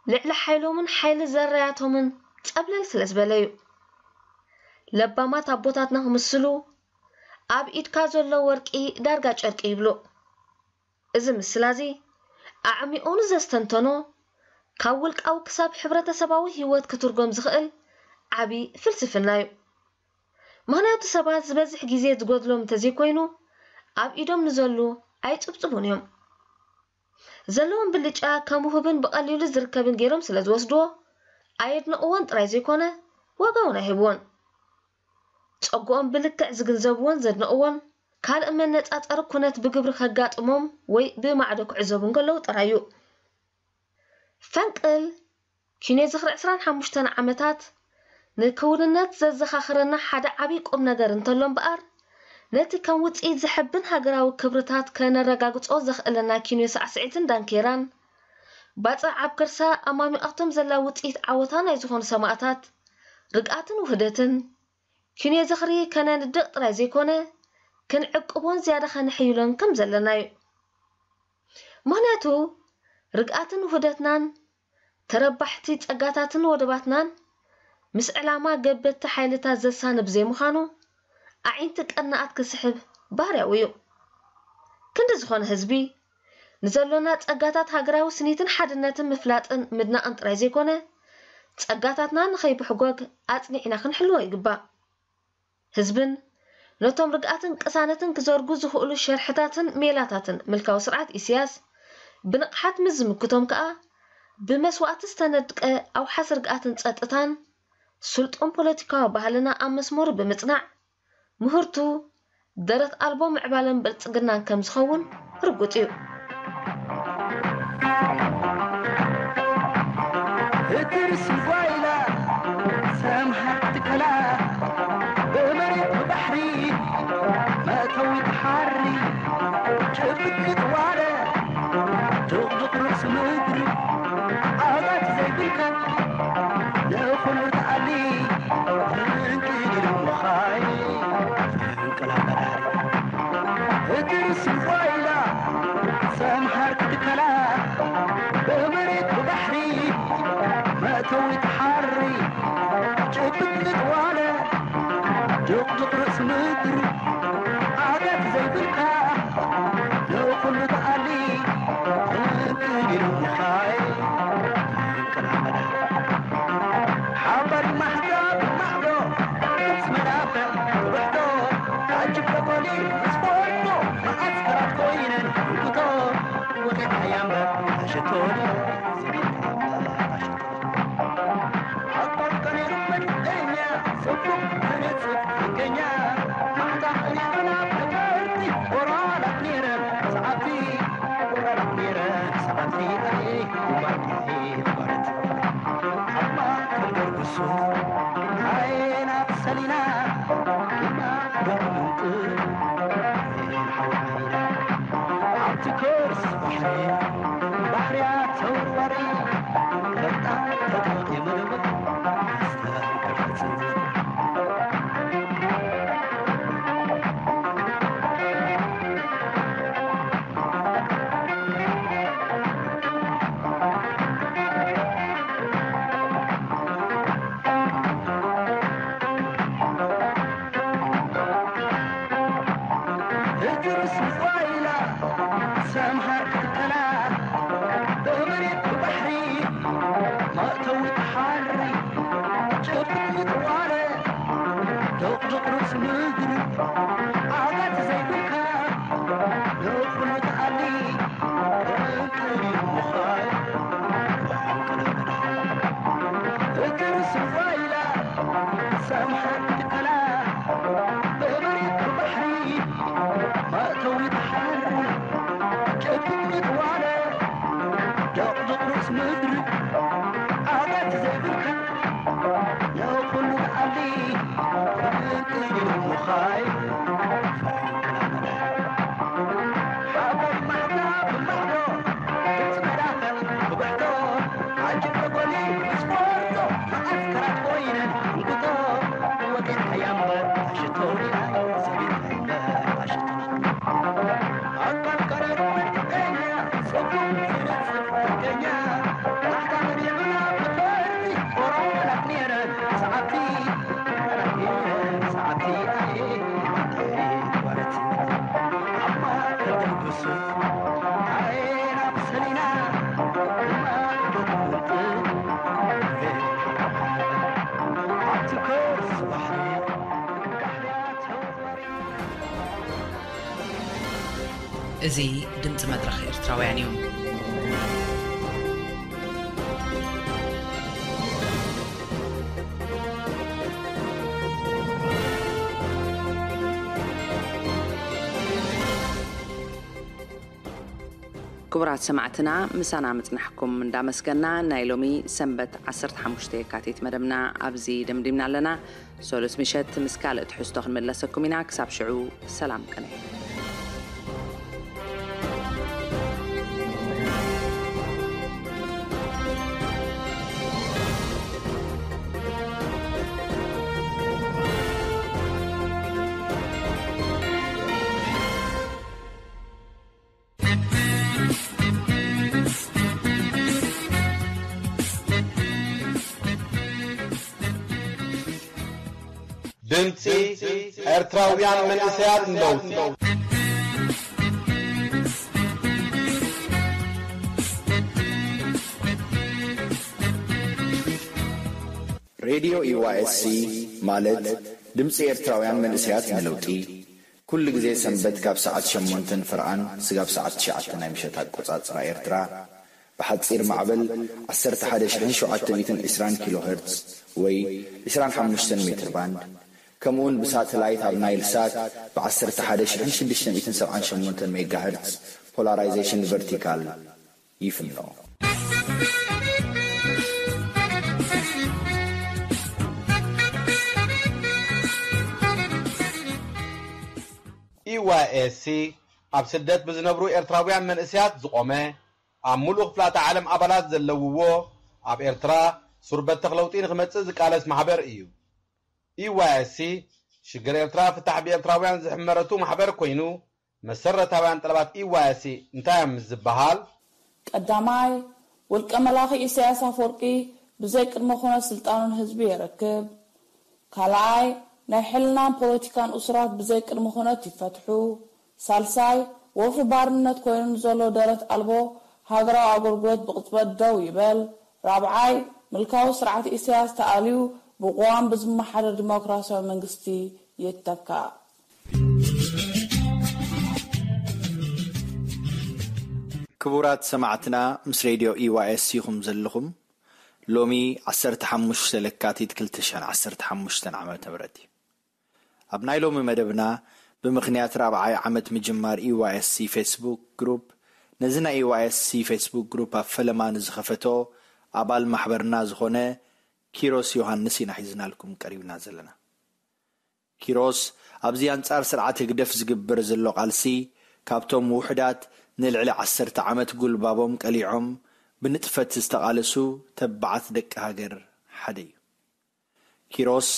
ልዕሊ ሓይሎምን ሓይሊ ዘረያቶምን ጸብለል ስለ ዝበለ እዩ። ለባማት ኣቦታትና ክምስሉ ኣብ ኢድካ ዘሎ ወርቂ ዳርጋ ጨርቂ ይብሉ። እዚ ምስላ እዚ ኣዕሚቑ ንዘስተንተኖ ካብ ውልቃዊ ክሳብ ሕብረተሰባዊ ህይወት ክትርጎም ዝኽእል ዓቢ ፍልስፍና እዩ። ምኽንያቱ ሰባት ዝበዝሕ ግዜ ዝጎድሎም እንተዘይኮይኑ ኣብ ኢዶም ንዘሉ ኣይጽብጽቡን እዮም። ዘለዎም ብልጫ ከም ውሁብን ብቐሊሉ ዝርከብን ገይሮም ስለ ዝወስድዎ ኣየድንቕዎን ጥራይ ዘይኮነ ዋጋ እውን ኣይህብዎን። ጸግኦም ብልክዕ ዝግንዘብዎን ዘድንቕዎን ካልእ መነጻጸሪ ኩነት ብግብሪ ከጋጥሞም ወይ ብማዕዶ ክዕዘቡ እንከለዉ ጥራይ እዩ። ፈንቅል ኪኖ ዝኽሪ ዕስራን ሓሙሽተን ዓመታት ንክውንነት ዘዘኻኽረና ሓደ ዓብዪ ቁም ነገር እንተሎ እምበኣር ነቲ ከም ውጽኢት ዘሐብን ሃገራዊ ክብርታት ከነረጋግጾ ዘኽእለና ኪኖ ሳዕስዒትን ዳንኬራን ባጽዕ ኣብ ከርሳ ኣማሚቓቶም ዘላ ውጽኢት ዓወታ ናይ ዝኾኑ ሰማእታት ርግኣትን ውህደትን፣ ኪኖ ዝኽሪ ከነንድቕ ጥራይ ዘይኮነ፣ ክንዕቅቦን ዝያዳ ከነሐይሎን ከም ዘለና እዩ። ምኽንያቱ፣ ርግኣትን ውህደትናን፣ ተረባሕቲ ጸጋታትን ወደባትናን፣ ምስ ዕላማ ገበትቲ ሓይልታት ዘሳንብ ዘይምዃኑ፣ ኣዒንቲ ቀናኣት ክስሕብ ባህርያዊ እዩ። ክንዲ ዝኾነ ህዝቢ፣ ንዘሎና ጸጋታት ሃገራዊ ስኒትን ሓድነትን ምፍላጥን ምድናቕን ጥራይ ዘይኮነ፣ ጸጋታትና ንኸይብሕጎግ ኣጽኒዕና ክንሕልዎ ይግባእ። ህዝብን ነቶም ርግኣትን ቅሳነትን ክዘርጉ ዝኽእሉ ሸርሕታትን ሜላታትን ምልካዊ ስርዓት ኢሳያስ ብንቕሓት ምስ ዝምክቶም ከኣ፣ ብመስዋእቲ ዝተነድቀ ኣውሓስ ርግኣትን ጸጥታን ስልጡን ፖለቲካዊ ባህልና ኣብ መስመሩ ብምጽናዕ፣ ምህርቱ ደረት ኣልቦ ምዕባለን ብልጽግናን ከም ዝኸውን ርጉጽ እዩ። እትርሲ ጓይላ ሰምሃር ትከላ ብመሬት ብባሕሪ መእተዊ ትሓሪ ጭብጥ ዋለ ድቕድቕ ርእሲ ምድሪ ኣባት ዘይብልካ ንኹሉ ትኣሊ እንቅልሉ ምኻይ እንቅላበዳሪ እትርሲ ጓይላ ሰምሃር ክትከላ ብመሬት ብባሕሪ መእተዊ ትሓሪ ጭብጥ ዋለ ድቕድቕ ርእሲ ምድሪ ኣጋት ዘይብልካ ንኹሉ ተኣሊ እንቅልሉ ምኻይ እንቅላበዳሪ ሓባሪ ማሕዛ ብማዕዶ ግብጽ መዳፈ ብሕቶ ኣጅበ ኮሊ ስፖርቶ መዓስከራት ኮይነን እንኩቶ ወቂዕካያ እምበር ኣሸቶኒ ዘቢልካ እምበር ኣሸቶኒ ኣቋርቀኒሩ መንደኛ ጽቡቕ ዝነጽፍ መንገኛ ማሕታ ቀኒዕና ብሕርቲ ወራላት ነይረን ሰዓብቲ ወራላት ነይረን ሰዓብቲ ኣየ ጉባኤ ባረት ኣብ ማእከል ገርግሱ ዓይና ሰሊና ድማ ገርምንጥ ሓውዓይና ኣብቲ ከርስ ባሕሪ ባሕርያ ተወርዋሪ በጣም ተጠቂ ምንምር እትርስ ጓይላ ሰምሃር ክትከላ ብመሬት ብባሕሪ መእተዊ ተሓሪ ጭብጥ ዋለ ዶቕዶቕ ርእሲ ምድሪ ኣጋት ዘይብልካ ንኹሉ ተኣሊ እንቅልሉ ምዃን እትርስ ጓይላ ሰምሃር ክትከላ ብመሬት ብባሕሪ መእተዊ ተሓሪ ጭብጥ ዋለ ዶቕዶቕ ርእሲ ምድሪ ኣጋት ዘይብልካ ንኹሉ ተኣሊ እንቅልሉ ምዃን ሓቦ ማሕታ ብማዕዶ ግብጽ መዳኸል ብጉሕቶ ኣጅበ ጎሊ ስፖርቶ መዓስከራት ኮይነን እንኩቶ ወጢርካያ እምበር ኣሽቶ ዲኣ ዘቢልካ እምበር ኣሽቶ ኣቃል ቀረሩ መንቀኛ ጽቡቕ ዝነጽፍ መንቀኛ ናሕታ መዲብና ብፈሪ ኦሮላት ነይረን ሰዓብቲ ሰዓብቲ ኣየ እዚ ድምፂ መድረኽ ኤርትራውያን እዩ። ክቡራት ሰማዕትና፣ ምሳና ምጽናሕኩም እንዳመስገና፣ ናይ ሎሚ ሰንበት ዓሰርተ ሓሙሽተ የካቲት መደብና ኣብዚ ደምዲምና ኣለና። ሰሉስ ምሸት ምስ ካልእ ትሕዝቶ ክንምለሰኩም ኢና። ክሳብ ሽዑ ሰላም ቅነ። ድምጺ ኤርትራውያን መንእሰያት ንለውጢ። ሬድዮ ኢዋኤስሲ ማለት ድምፂ ኤርትራውያን መንእሰያት ንለውጢ፣ ኩሉ ግዜ ሰንበት ካብ ሰዓት ሸሞንተን ፍርቓን ስጋብ ሰዓት ትሽዓተ ናይ ምሸት ኣቆጻጽራ ኤርትራ፣ ብሓጺር ማዕበል ዓሰርተ ሓደ ሽሕን ሸውዓተ ሚእትን ዕስራን ኪሎ ሄርትዝ ወይ ዕስራን ሓሙሽተን ሜትር ባንድ፣ ከምኡውን ብሳተላይት ኣብ ናይል ሳት ብ ዓሰርተ ሓደ ሽሕን ሽዱሽተ ሚእትን ሰብዓን ሸሞንተን ሜጋ ሄርትዝ ፖላራይዜሽን ቨርቲካል ይፍኖ። ኢዋይኤስሲ ኣብ ስደት ብዝነብሩ ኤርትራውያን መንእሰያት ዝቖመ፣ ኣብ ምሉእ ክፍላተ ዓለም ኣባላት ዘለውዎ፣ ኣብ ኤርትራ ሱር በተኽ ለውጢ ንኽመጽእ ዝቃለስ ማሕበር እዩ። ኢዋይኤስሲ ሽግር ኤርትራ ፍታሕ ብኤርትራውያን ዝሕመረቱ ማሕበር ኮይኑ፣ መሰረታውያን ጠለባት ኢዋይኤስሲ እንታይ እዮም ምስ ዝበሃል? ቀዳማይ፣ ውልቀ መላኺ ኢሳያስ ኣፈወርቂ ብዘይ ቅድመ ኩነት ስልጣኑ ንህዝቢ የረክብ። ካልኣይ፣ ናይ ሕልናን ፖለቲካን እሱራት ብዘይ ቅድመ ኩነት ይፈትሑ። ሳልሳይ፣ ወፍሪ ባርነት ኮይኑ ንዘሎ ደረት ኣልቦ ሃገራዊ ኣገልግሎት ብቕጽበት ደው ይበል። ራብዓይ፣ ምልካዊ ስርዓት ኢሳያስ ተኣልዩ ብቅዋም ብዝመሓደር ዲሞክራሲያዊ መንግስቲ ይተካእ። ክቡራት ሰማዕትና፣ ምስ ሬድዮ ኢዋኤስ ኢኹም ዘለኹም። ሎሚ ዓሰርተ ሓሙሽተ ለካቲት ክልተ ሽሕን ዓሰርተ ሓሙሽተን ዓመተ ምህረት እዩ። ኣብ ናይ ሎሚ መደብና፣ ብምኽንያት ራብዓይ ዓመት ምጅማር ኢዋኤስሲ ፌስቡክ ግሩፕ፣ ነዚ ናይ ኢዋኤስሲ ፌስቡክ ግሩፕ ኣብ ፈለማ ንዝኸፈቶ ኣባል ማሕበርና ዝኾነ ኪሮስ ዮሃንስ ኢና ሒዝናልኩም ቀሪብና ዘለና። ኪሮስ ኣብዚ ኣንጻር ስርዓት ህግደፍ ዝግበር ዘሎ ቃልሲ፣ ካብቶም ውሑዳት ንልዕሊ ዓሰርተ ዓመት ጉልባቦም ቀሊዖም ብንጥፈት ዝተቓለሱ ተባዓት ደቂ ሃገር ሓደ እዩ። ኪሮስ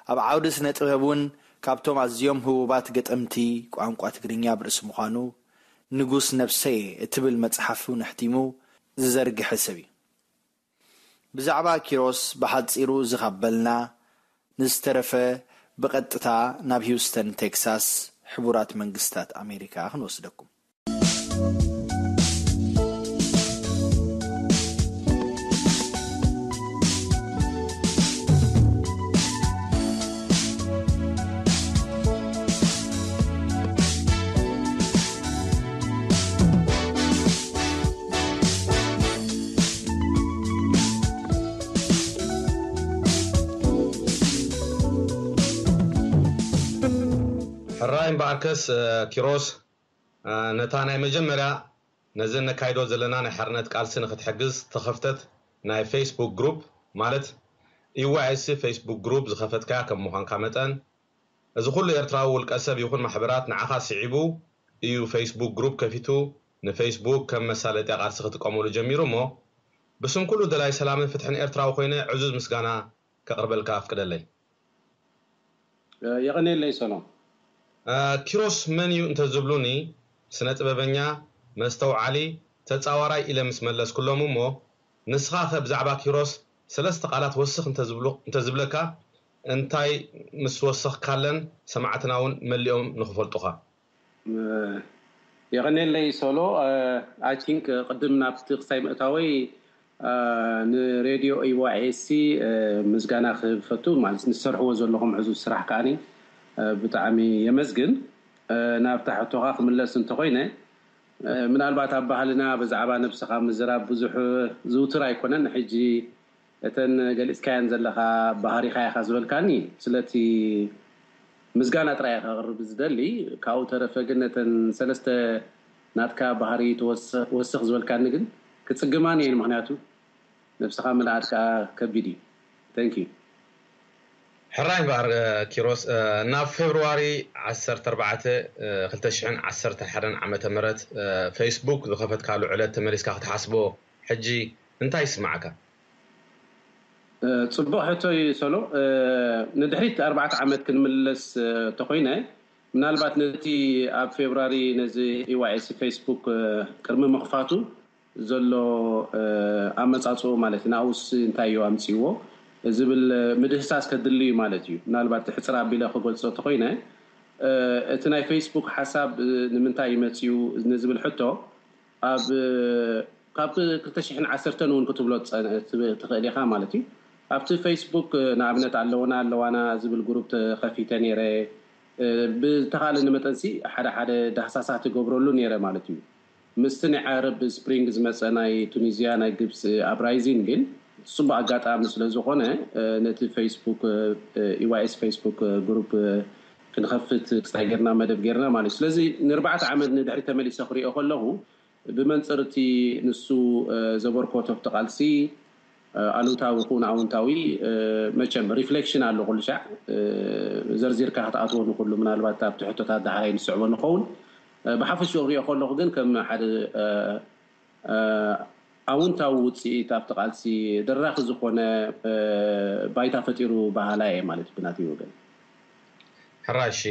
ኣብ ዓውዲ ስነ ጥበብ እውን ካብቶም ኣዝዮም ህቡባት ገጠምቲ ቋንቋ ትግርኛ ብርእሲ ምዃኑ፣ ንጉስ ነብሰየ እትብል መጽሓፍ እውን ኣሕቲሙ ዝዘርግሐ ሰብ እዩ። ብዛዕባ ኪሮስ ብሓጺሩ እዚ ካብ በልና፣ ንዝተረፈ ብቐጥታ ናብ ሂውስተን ቴክሳስ፣ ሕቡራት መንግስታት ኣሜሪካ ክንወስደኩም። ሕራይ እምበኣርከስ ኪሮስ፣ ነታ ናይ መጀመርያ ነዘን ነካይዶ ዘለና ናይ ሓርነት ቃልሲ ንኽትሕግዝ ዝተኸፍተት ናይ ፌስቡክ ግሩፕ፣ ማለት ኢዋይኤስሲ ፌስቡክ ግሩፕ ዝኸፈትካያ ከም ምዃንካ መጠን፣ እዚ ኩሉ ኤርትራዊ ውልቀ ሰብ ይኹን ማሕበራት ንዓኻ ስዒቡ እዩ ፌስቡክ ግሩፕ ከፊቱ ንፌስቡክ ከም መሳለጥያ ቃልሲ ክጥቀመሉ ጀሚሩ እሞ፣ ብስም ኩሉ ደላይ ሰላምን ፍትሕን ኤርትራዊ ኮይነ ዕዙዝ ምስጋና ከቕርበልካ ኣፍቅደለይ። የቐንየለይ ሰሎም። ኪሮስ መን እዩ እንተዝብሉኒ፣ ስነ ጥበበኛ፣ መስተውዓሊ፣ ተጻዋራይ ኢለ ምስ መለስኩሎም እሞ፣ ንስኻ ከ ብዛዕባ ኪሮስ ሰለስተ ቃላት ወስኽ እንተዝብለካ እንታይ ምስ ወሰኽካለን ሰማዕትና እውን መሊኦም ንኽፈልጡኻ። የቐንየለይ ሶሎ። I think ቅድም ናብቲ ክሳይ ምእታወይ ንሬድዮ ኢዋኤሲ ምስጋና ክህብ ፈቱ ማለት ንሰርሕዎ ዘለኹም ዕዙዝ ስራሕ ከዓኒ ብጣዕሚ የመስግን። ናብታ ሕቶኻ ክምለስ እንተኾይነ ምናልባት ኣብ ባህልና ብዛዕባ ነብስኻ ምዝራብ ብዙሕ ዝውትር ኣይኮነን። ሕጂ እተን ገሊጽካየን ዘለኻ ባህሪኻ ኢኻ ዝበልካኒ ስለቲ ምስጋና ጥራይ ከቕርብ ዝደሊ። ካብኡ ተረፈ ግን ነተን ሰለስተ ናትካ ባህሪ ወስኽ ዝበልካኒ ግን ክጽግማኒ እየን፣ ምኽንያቱ ነብስኻ ምልኣት ከኣ ከቢድ እዩ። Thank you። ሕራይ እምበኣር ኪሮስ፣ ናብ ፌብርዋሪ ዓሰርተ ኣርባዕተ ክልተ ሽሕን ዓሰርተ ሓደን ዓመተ ምህረት ፌስቡክ ዝኸፈትካሉ ዕለት ተመሊስካ ክትሓስቦ ሕጂ እንታይ ይስምዓካ? ጽቡቕ ሕቶ እዩ ሶሎ። ንድሕሪት ኣርባዕተ ዓመት ክንምለስ ተኾይነ ምናልባት ነቲ ኣብ ፌብርዋሪ ነዚ ኢዋኤስ ፌስቡክ ቅድሚ ምኽፋቱ ዘሎ ኣመጻጽኡ ማለት ናብኡስ እንታይ እዩ ኣምጺእዎ? ዝብል ምድህሳስ ከድሊ እዩ ማለት እዩ። ምናልባት ሕፅር ኣቢለ ክገልፆ ተኮይነ እቲ ናይ ፌስቡክ ሓሳብ ንምንታይ ይመፅዩ ንዝብል ሕቶ ኣብ ካብ ክልተ ሽሕን ዓሰርተን እውን ክትብሎ ትኽእል ኢኻ ማለት እዩ። ኣብቲ ፌስቡክ ንኣብነት ኣለውና ኣለዋና ዝብል ግሩፕ ተኸፊተ ነይረ። ብዝተኻለኒ መጠንሲ ሓደ ሓደ ዳህሳሳት ይገብረሉ ነይረ ማለት እዩ። ምስቲ ናይ ዓረብ ስፕሪንግ ዝመፀ ናይ ቱኒዝያ ናይ ግብፂ ኣፕራይዚን ግን ፅቡቅ ኣጋጣሚ ስለዝኾነ ነቲ ፌስቡክ ኢዋይኤስ ፌስቡክ ግሩፕ ክንኸፍት ክስታይ ጌርና መደብ ጌርና ማለት እዩ። ስለዚ ንርባዕተ ዓመት ንድሕሪ ተመሊሰ ክሪኦ ከለኹ ብመንፅር እቲ ንሱ ዘበርኮቶ ኣብቲ ቃልሲ ኣሉታዊ ይኹን ኣውንታዊ መቸም ሪፍሌክሽን ኣሎ ኩሉ ሻዕ ዘርዚርካ ክትኣትዎ ንኩሉ ምናልባት ኣብቲ ሕቶታት ዳሕራይ ንስዕቦ ንኸውን። ብሓፈሽኡ ክሪኦ ከለኹ ግን ከም ሓደ ኣውንታዊ ውፅኢት ኣብቲ ቃልሲ ደራኺ ዝኾነ ባይታ ፈጢሩ በሃላይ እየ ማለት እዩ ብናተይ ወገን። ሕራይ እሺ።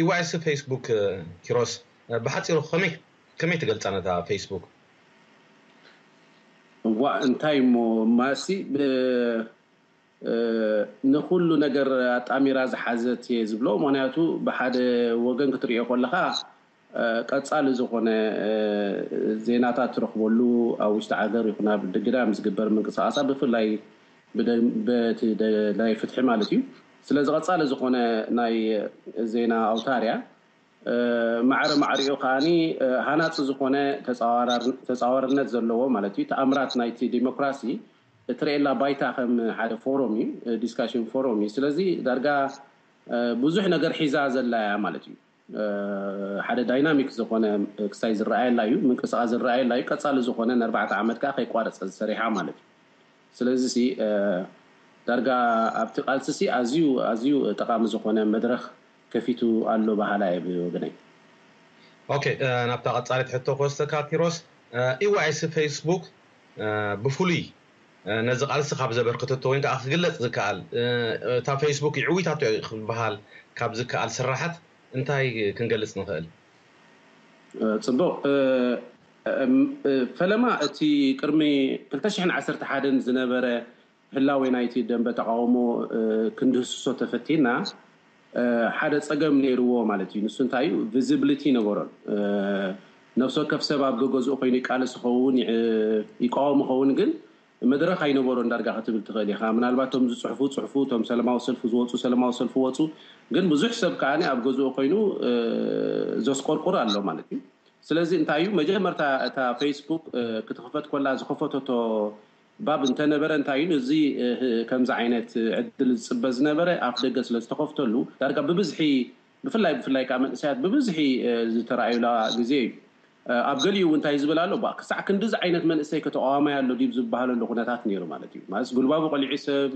ኢዋይሲ ፌስቡክ ኪሮስ ብሓፂሩ ከመይ ከመይ ትገልፃ ነታ ፌስቡክ? እዋ እንታይ እሞ ማሲ ንኩሉ ነገር ኣጣሚራ ዝሓዘት እየ ዝብሎ። ምክንያቱ ብሓደ ወገን ክትሪኦ ከለካ ቀፃሊ ዝኾነ ዜናታት ትረክበሉ ኣብ ውሽጢ ዓገር ይኹን ኣብ ድግዳ ምስ ግበር ምንቅስቃሳ ብፍላይ በቲ ናይ ፍትሒ ማለት እዩ። ስለዚ ቀፃሊ ዝኾነ ናይ ዜና ኣውታር እያ። ማዕረ ማዕሪኡ ከዓኒ ሃናፂ ዝኾነ ተፃዋርነት ዘለዎ ማለት እዩ። ተኣምራት ናይቲ ዲሞክራሲ እትርእየላ ባይታ ከም ሓደ ፎረም እዩ፣ ዲስካሽን ፎረም እዩ። ስለዚ ዳርጋ ብዙሕ ነገር ሒዛ ዘላ እያ ማለት እዩ። ሓደ ዳይናሚክ ዝኾነ ክስታይ ዝረኣየላ እዩ፣ ምንቅስቃስ ዝረኣየላ እዩ። ቀፃሊ ዝኾነ ንኣርባዕተ ዓመት ከዓ ከይቋረፀ ዝሰሪሓ ማለት እዩ። ስለዚ ሲ ዳርጋ ኣብቲ ቃልሲ ሲ ኣዝዩ ኣዝዩ ጠቃሚ ዝኾነ መድረክ ከፊቱ ኣሎ በሃላ እየ ብወገነይ። ኦኬ፣ ናብታ ቀፃሊት ሕቶ ክወስደካ ኪሮስ። ኢዋይሲ ፌስቡክ ብፍሉይ ነዚ ቃልሲ ካብ ዘበርክተቶ ወይ ከዓ ክግለፅ ዝከኣል እታ ፌስቡክ ይዕዊታቶ እዩ ክበሃል ካብ ዝከኣል ስራሓት እንታይ ክንገልፅ ንኽእል? ፅቡቅ። ፈለማ እቲ ቅድሚ ክልተ ሽሕን ዓሰርተ ሓደን ዝነበረ ህላዌ ናይቲ ደንበ ተቃውሞ ክንድህስሶ ተፈቲና ሓደ ፀገም ነይርዎ ማለት እዩ። ንሱ እንታይ እዩ? ቪዚብሊቲ ነበሮን። ነፍሲ ወከፍ ሰብ ኣብ ገገዝኡ ኮይኑ ይቃለስ ይኸውን፣ ይቃወም ይኸውን፣ ግን መድረክ ኣይነበሮን ዳርጋ ክትብል ትኽእል ኢኻ። ምናልባት እቶም ዝፅሕፉ ፅሕፉ፣ እቶም ሰለማዊ ሰልፊ ዝወፁ ሰለማዊ ሰልፊ ወፁ፣ ግን ብዙሕ ሰብ ከዓ ኣብ ገዝኡ ኮይኑ ዘስቆርቁር ኣሎ ማለት እዩ። ስለዚ እንታይ እዩ መጀመርታ እታ ፌስቡክ ክትኽፈት ኮላ ዝኸፈተቶ ባብ እንተነበረ እንታይ እዩ እዚ ከምዚ ዓይነት ዕድል ዝፅበ ዝነበረ ኣፍ ደገ ስለ ዝተኸፍተሉ ዳርጋ ብብዝሒ ብፍላይ ብፍላይ ከዓ መንእሰያት ብብዝሒ ዝተረኣዩላ ግዜ እዩ። ኣብ ገሊኡ እውን እንታይ ዝብል ኣሎ ባ ክሳዕ ክንዲዚ ዓይነት መንእሰይ ከተቃዋማይ ኣሎ ድዩ ዝበሃለሉ ኩነታት ነይሩ ማለት እዩ። ማለት ጉልባቡ ቀሊዑ ሰብ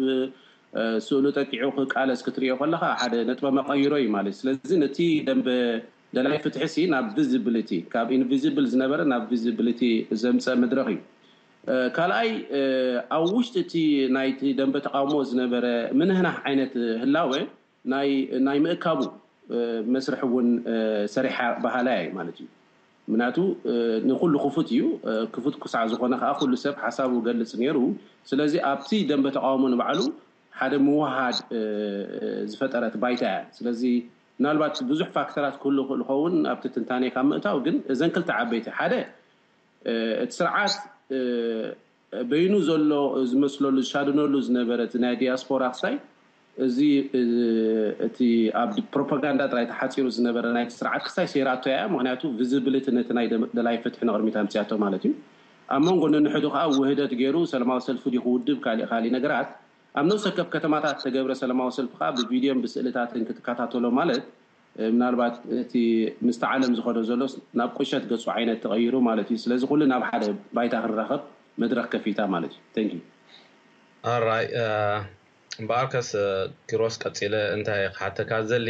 ስእሉ ጠቂዑ ክቃለስ ክትሪኦ ከለካ ሓደ ነጥበ መቀይሮ እዩ ማለት። ስለዚ ነቲ ደንበ ደላይ ፍትሒ ሲ ናብ ቪዚብሊቲ ካብ ኢንቪዚብል ዝነበረ ናብ ቪዚብሊቲ ዘምፀ መድረክ እዩ። ካልኣይ ኣብ ውሽጢ እቲ ናይቲ ደንበ ተቃውሞ ዝነበረ ምንህናህ ዓይነት ህላወ ናይ ምእካቡ መስርሕ እውን ሰሪሓ በሃላይ እየ ማለት እዩ። ምክንያቱ ንኩሉ ክፉት እዩ። ክፉት ክሳዕ ዝኾነ ከዓ ኩሉ ሰብ ሓሳቡ ገልፅ ነይሩ። ስለዚ ኣብቲ ደንበ ተቃውሞ ንባዕሉ ሓደ ምውሃድ ዝፈጠረት ባይታ እያ። ስለዚ ምናልባት ብዙሕ ፋክተራት ክህሉ ይኽእል ይኸውን ኣብቲ ትንታኔ ካብ ምእታው፣ ግን እዘን ክልተ ዓበይቲ ሓደ እቲ ስርዓት በይኑ ዘሎ ዝመስለሉ ዝሻድነሉ ዝነበረ እቲ ናይ ዲያስፖራ ክስታይ እዚ እቲ ኣብ ፕሮፓጋንዳ ጥራይ ተሓፂሩ ዝነበረ ናይቲ ስርዓት ክስታይ ሰይራቶ እያ። ምክንያቱ ቪዚብሊቲ ነቲ ናይ ደላይ ፍትሒ ንቅድሚት ኣምፅያቶ ማለት እዩ። ኣብ መንጎ ነንሕዱ ከዓ ውህደት ገይሩ ሰላማዊ ሰልፊ ድዩ ክውድብ ካሊእ ካሊእ ነገራት ኣብ ነፍሲ ወከፍ ከተማታት ተገብረ ሰላማዊ ሰልፊ ከዓ ብቪድዮን ብስእልታትን ክትከታተሎ ማለት ምናልባት እቲ ምስቲ ዓለም ዝኸዶ ዘሎስ ናብ ቁሸት ገፁ ዓይነት ተቐይሩ ማለት እዩ። ስለዚ ኩሉ ናብ ሓደ ባይታ ክንራኸብ መድረክ ከፊታ ማለት እዩ። Thank you። ኣራይ እምበኣርከስ ኪሮስ ቀፂለ እንታይ ክሓተካ ዘሊ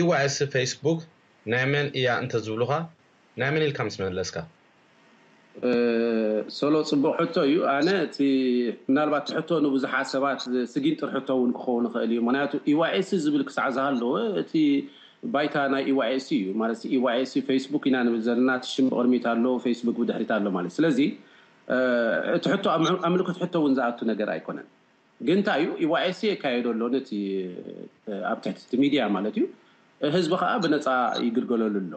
ኢዋኤስ ፌስቡክ ናይ መን እያ እንተዝብሉኻ ናይ መን ኢልካ ምስ መለስካ? ሶሎ ፅቡቅ ሕቶ እዩ። ኣነ እቲ ምናልባት እቲ ሕቶ ንብዙሓት ሰባት ስጊንጥር ሕቶ እውን ክኸውን ይኽእል እዩ። ምክንያቱ ኢዋኤስ ዝብል ክሳዕ ዝሃለወ እቲ ባይታ ናይ ኢዋኤስ እዩ ማለት ኢዋኤስ ፌስቡክ ኢና ንብል ዘለና። እቲ ሽም ብቅድሚት ኣሎ፣ ፌስቡክ ብድሕሪት ኣሎ ማለት። ስለዚ እቲ ሕቶ ኣብ ምልክት ሕቶ እውን ዝኣቱ ነገር ኣይኮነን። ግን እንታይ እዩ? ኢዋይኤስ የካየዶ ኣሎ ነቲ ኣብ ትሕቲ እቲ ሚድያ ማለት እዩ። ህዝቢ ከዓ ብነፃ ይግልገለሉ ኣሎ።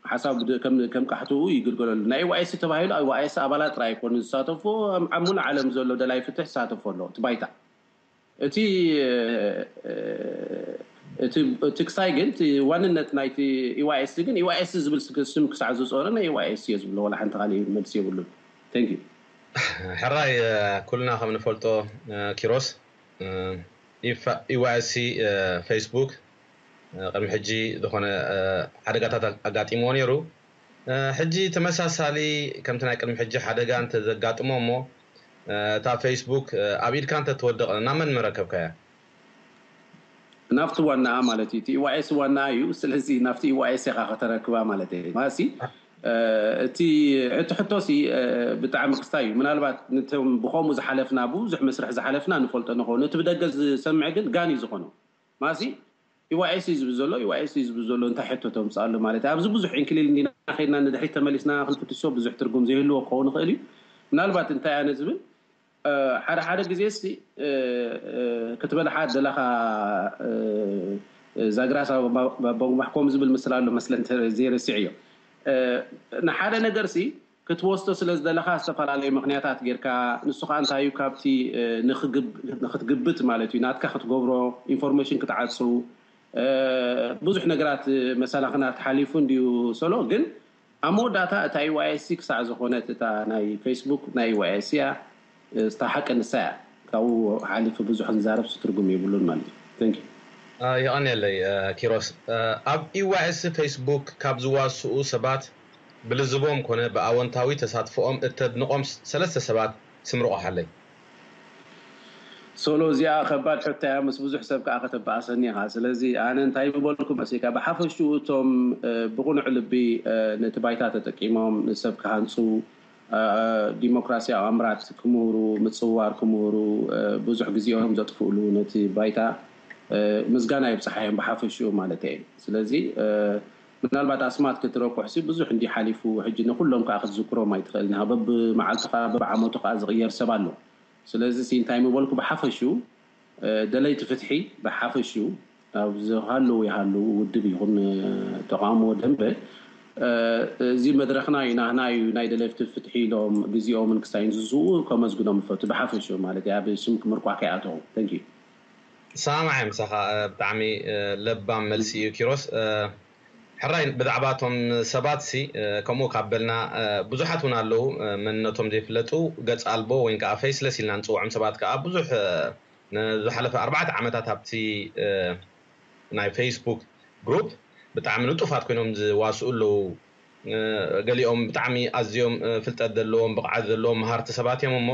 ሓሳብ ከም ቃሕትኡ ይግልገለሉ። ናይ ኢዋይኤስ ተባሂሉ ኢዋይኤስ ኣባላት ጥራይ ኣይኮኑ ዝሳተፉ፣ ኣብ ሙሉ ዓለም ዘሎ ደላይ ፍትሕ ዝሳተፉ ኣሎ እቲ ባይታ። እቲ እቲ ክሳይ ግን እቲ ዋንነት ናይቲ ኢዋይኤስ ግን ኢዋይኤስ ዝብል ስም ክሳዕ ዝፀረ ናይ ኢዋይኤስ እየ ዝብሎ፣ ዋላ ሓንቲ ካልእ መልሲ የብሉን። Thank you። ሕራይ ኩልና ከም ንፈልጦ ኪሮስ ኢዋይኤስ ፌስቡክ ቅድሚ ሕጂ ዝኾነ ሓደጋታት ኣጋጢምዎ ነይሩ። ሕጂ ተመሳሳሊ ከምቲ ናይ ቅድሚ ሕጂ ሓደጋ እንተዘጋጥሞ እሞ እታ ፌስቡክ ኣብ ኢድካ እንተትወድቕ ናብ መን ምረከብካያ? ናብቲ ዋናኣ ማለት እዩ። እቲ ኢዋይኤስ ዋናኣ እዩ። ስለዚ ናብቲ ኢዋይኤስ ኢኻ ከተረክባ ማለት እዩ። ማሲ እቲ ሕቶ ሕቶሲ ብጣዕሚ ክስታይ እዩ። ምናልባት ነቶም ብኸምኡ ዝሓለፍና ብዙሕ መስርሕ ዝሓለፍና ንፈልጦ ንኸውን። እቲ ብደገ ዝሰምዕ ግን ጋን እዩ ዝኾኖ። ማሲ ኢዋይኤስ እዩ ዝብል ዘሎ፣ ኢዋይኤስ እዩ ዝብል ዘሎ እንታይ ሕቶ ተምፅኣሉ ማለት እዩ? ኣብዚ ብዙሕ ኢንክሊል እንዲና ከይድና ንድሕሪት ተመሊስና ክንፍትሾ ብዙሕ ትርጉም ዘይህልዎ ክኸውን ይኽእል እዩ። ምናልባት እንታይ ኣነ ዝብል ሓደ ሓደ ግዜ ሲ ክትበልሓ ደለኻ ዛግራ ቦንጓሕ ከም ዝብል ምስል ኣሎ መስለ ዘይረስዕ እዮ። ንሓደ ነገር ሲ ክትወስዶ ስለ ዝደለኻ ዝተፈላለዩ ምክንያታት ጌርካ ንሱ ከዓ እንታይ እዩ ካብቲ ንክትግብት ማለት እዩ ናትካ ክትገብሮ ኢንፎርሜሽን ክትዓፁ ብዙሕ ነገራት መሰናኽናት ሓሊፉ እንዲዩ ሶሎ ግን ኣብ መወዳእታ እታ ኢዋይኤስሲ ክሳዕ ዝኾነት እታ ናይ ፌስቡክ ናይ ኢዋይኤስሲ እያ። እታ ሓቂ ንሳ እያ። ካብኡ ሓሊፉ ብዙሕ ክንዛረብ ትርጉም የብሉን ማለት እዩ። Thank you። የቐንየለይ ኪሮስ። ኣብ ኢዋይኤስ ፌስቡክ ካብ ዝዋስኡ ሰባት ብልዝቦም ኮነ ብኣወንታዊ ተሳትፎኦም እተድንቖም ሰለስተ ሰባት ስም ርቑሓለይ። ሶሎ እዚኣ ከባድ ሕቶ እያ፣ ምስ ብዙሕ ሰብ ከዓ ከተበኣሰኒ ኢኻ። ስለዚ ኣነ እንታይ ምበልኩ መሲካ ብሓፈሽኡ እቶም ብቕኑዕ ልቢ ነቲ ባይታ ተጠቂሞም ንሰብ ክሃንፁ ዲሞክራሲያዊ ኣምራት ክምህሩ ምፅዋር ክምህሩ ብዙሕ ግዜኦም ዘጥፍእሉ ነቲ ባይታ ምስጋና ይብፅሓዮም ብሓፈሽኡ ማለት እየ። ስለዚ ምናልባት ኣስማት ክትረኩሕሲ ብዙሕ እንዲ ሓሊፉ ሕጂ ንኩሎም ከዓ ክትዝክሮም ኣይትኽእልን ኢኻ። በብመዓልቱ ከዓ በብዓመቱ ከዓ ዝቕየር ሰብ ኣሎ። ስለዚ ሲ እንታይ ምበልኩ ብሓፈሽኡ ደለይቲ ፍትሒ ብሓፈሽኡ ኣብ ዝሃለዉ ይሃለዉ ውድብ ይኹን ተቃውሞ ደንበ እዚ መድረኽና እዩ ናህና እዩ ናይ ደለይቲ ፍትሒ ኢሎም ግዜኦምን ክሳይን ዝስውኡ ከመስግኖም ይፈቱ ብሓፈሽኡ ማለት እዩ። ኣብ ስም ምርቋሕ ከይኣተዉ። Thank you። ሰማማዕ ምሳኻ ብጣዕሚ ለባም መልሲ እዩ ኪሮስ። ሕራይ ብዛዕባ እቶም ሰባት ሲ ከምኡ ካብ በልና ብዙሓት እውን ኣለዉ መንነቶም ዘይፍለጡ ገጽ ኣልቦ ወይ ከዓ ፌስለስ ኢልና ንፅውዖም ሰባት ከዓ ብዙሕ ንዝሓለፈ ኣርባዕተ ዓመታት ኣብቲ ናይ ፌስቡክ ግሩፕ ብጣዕሚ ንጡፋት ኮይኖም ዝዋስኡ ኣለዉ። ገሊኦም ብጣዕሚ ኣዝዮም ፍልጠት ዘለዎም ብቕዓት ዘለዎም መሃርቲ ሰባት እዮም እሞ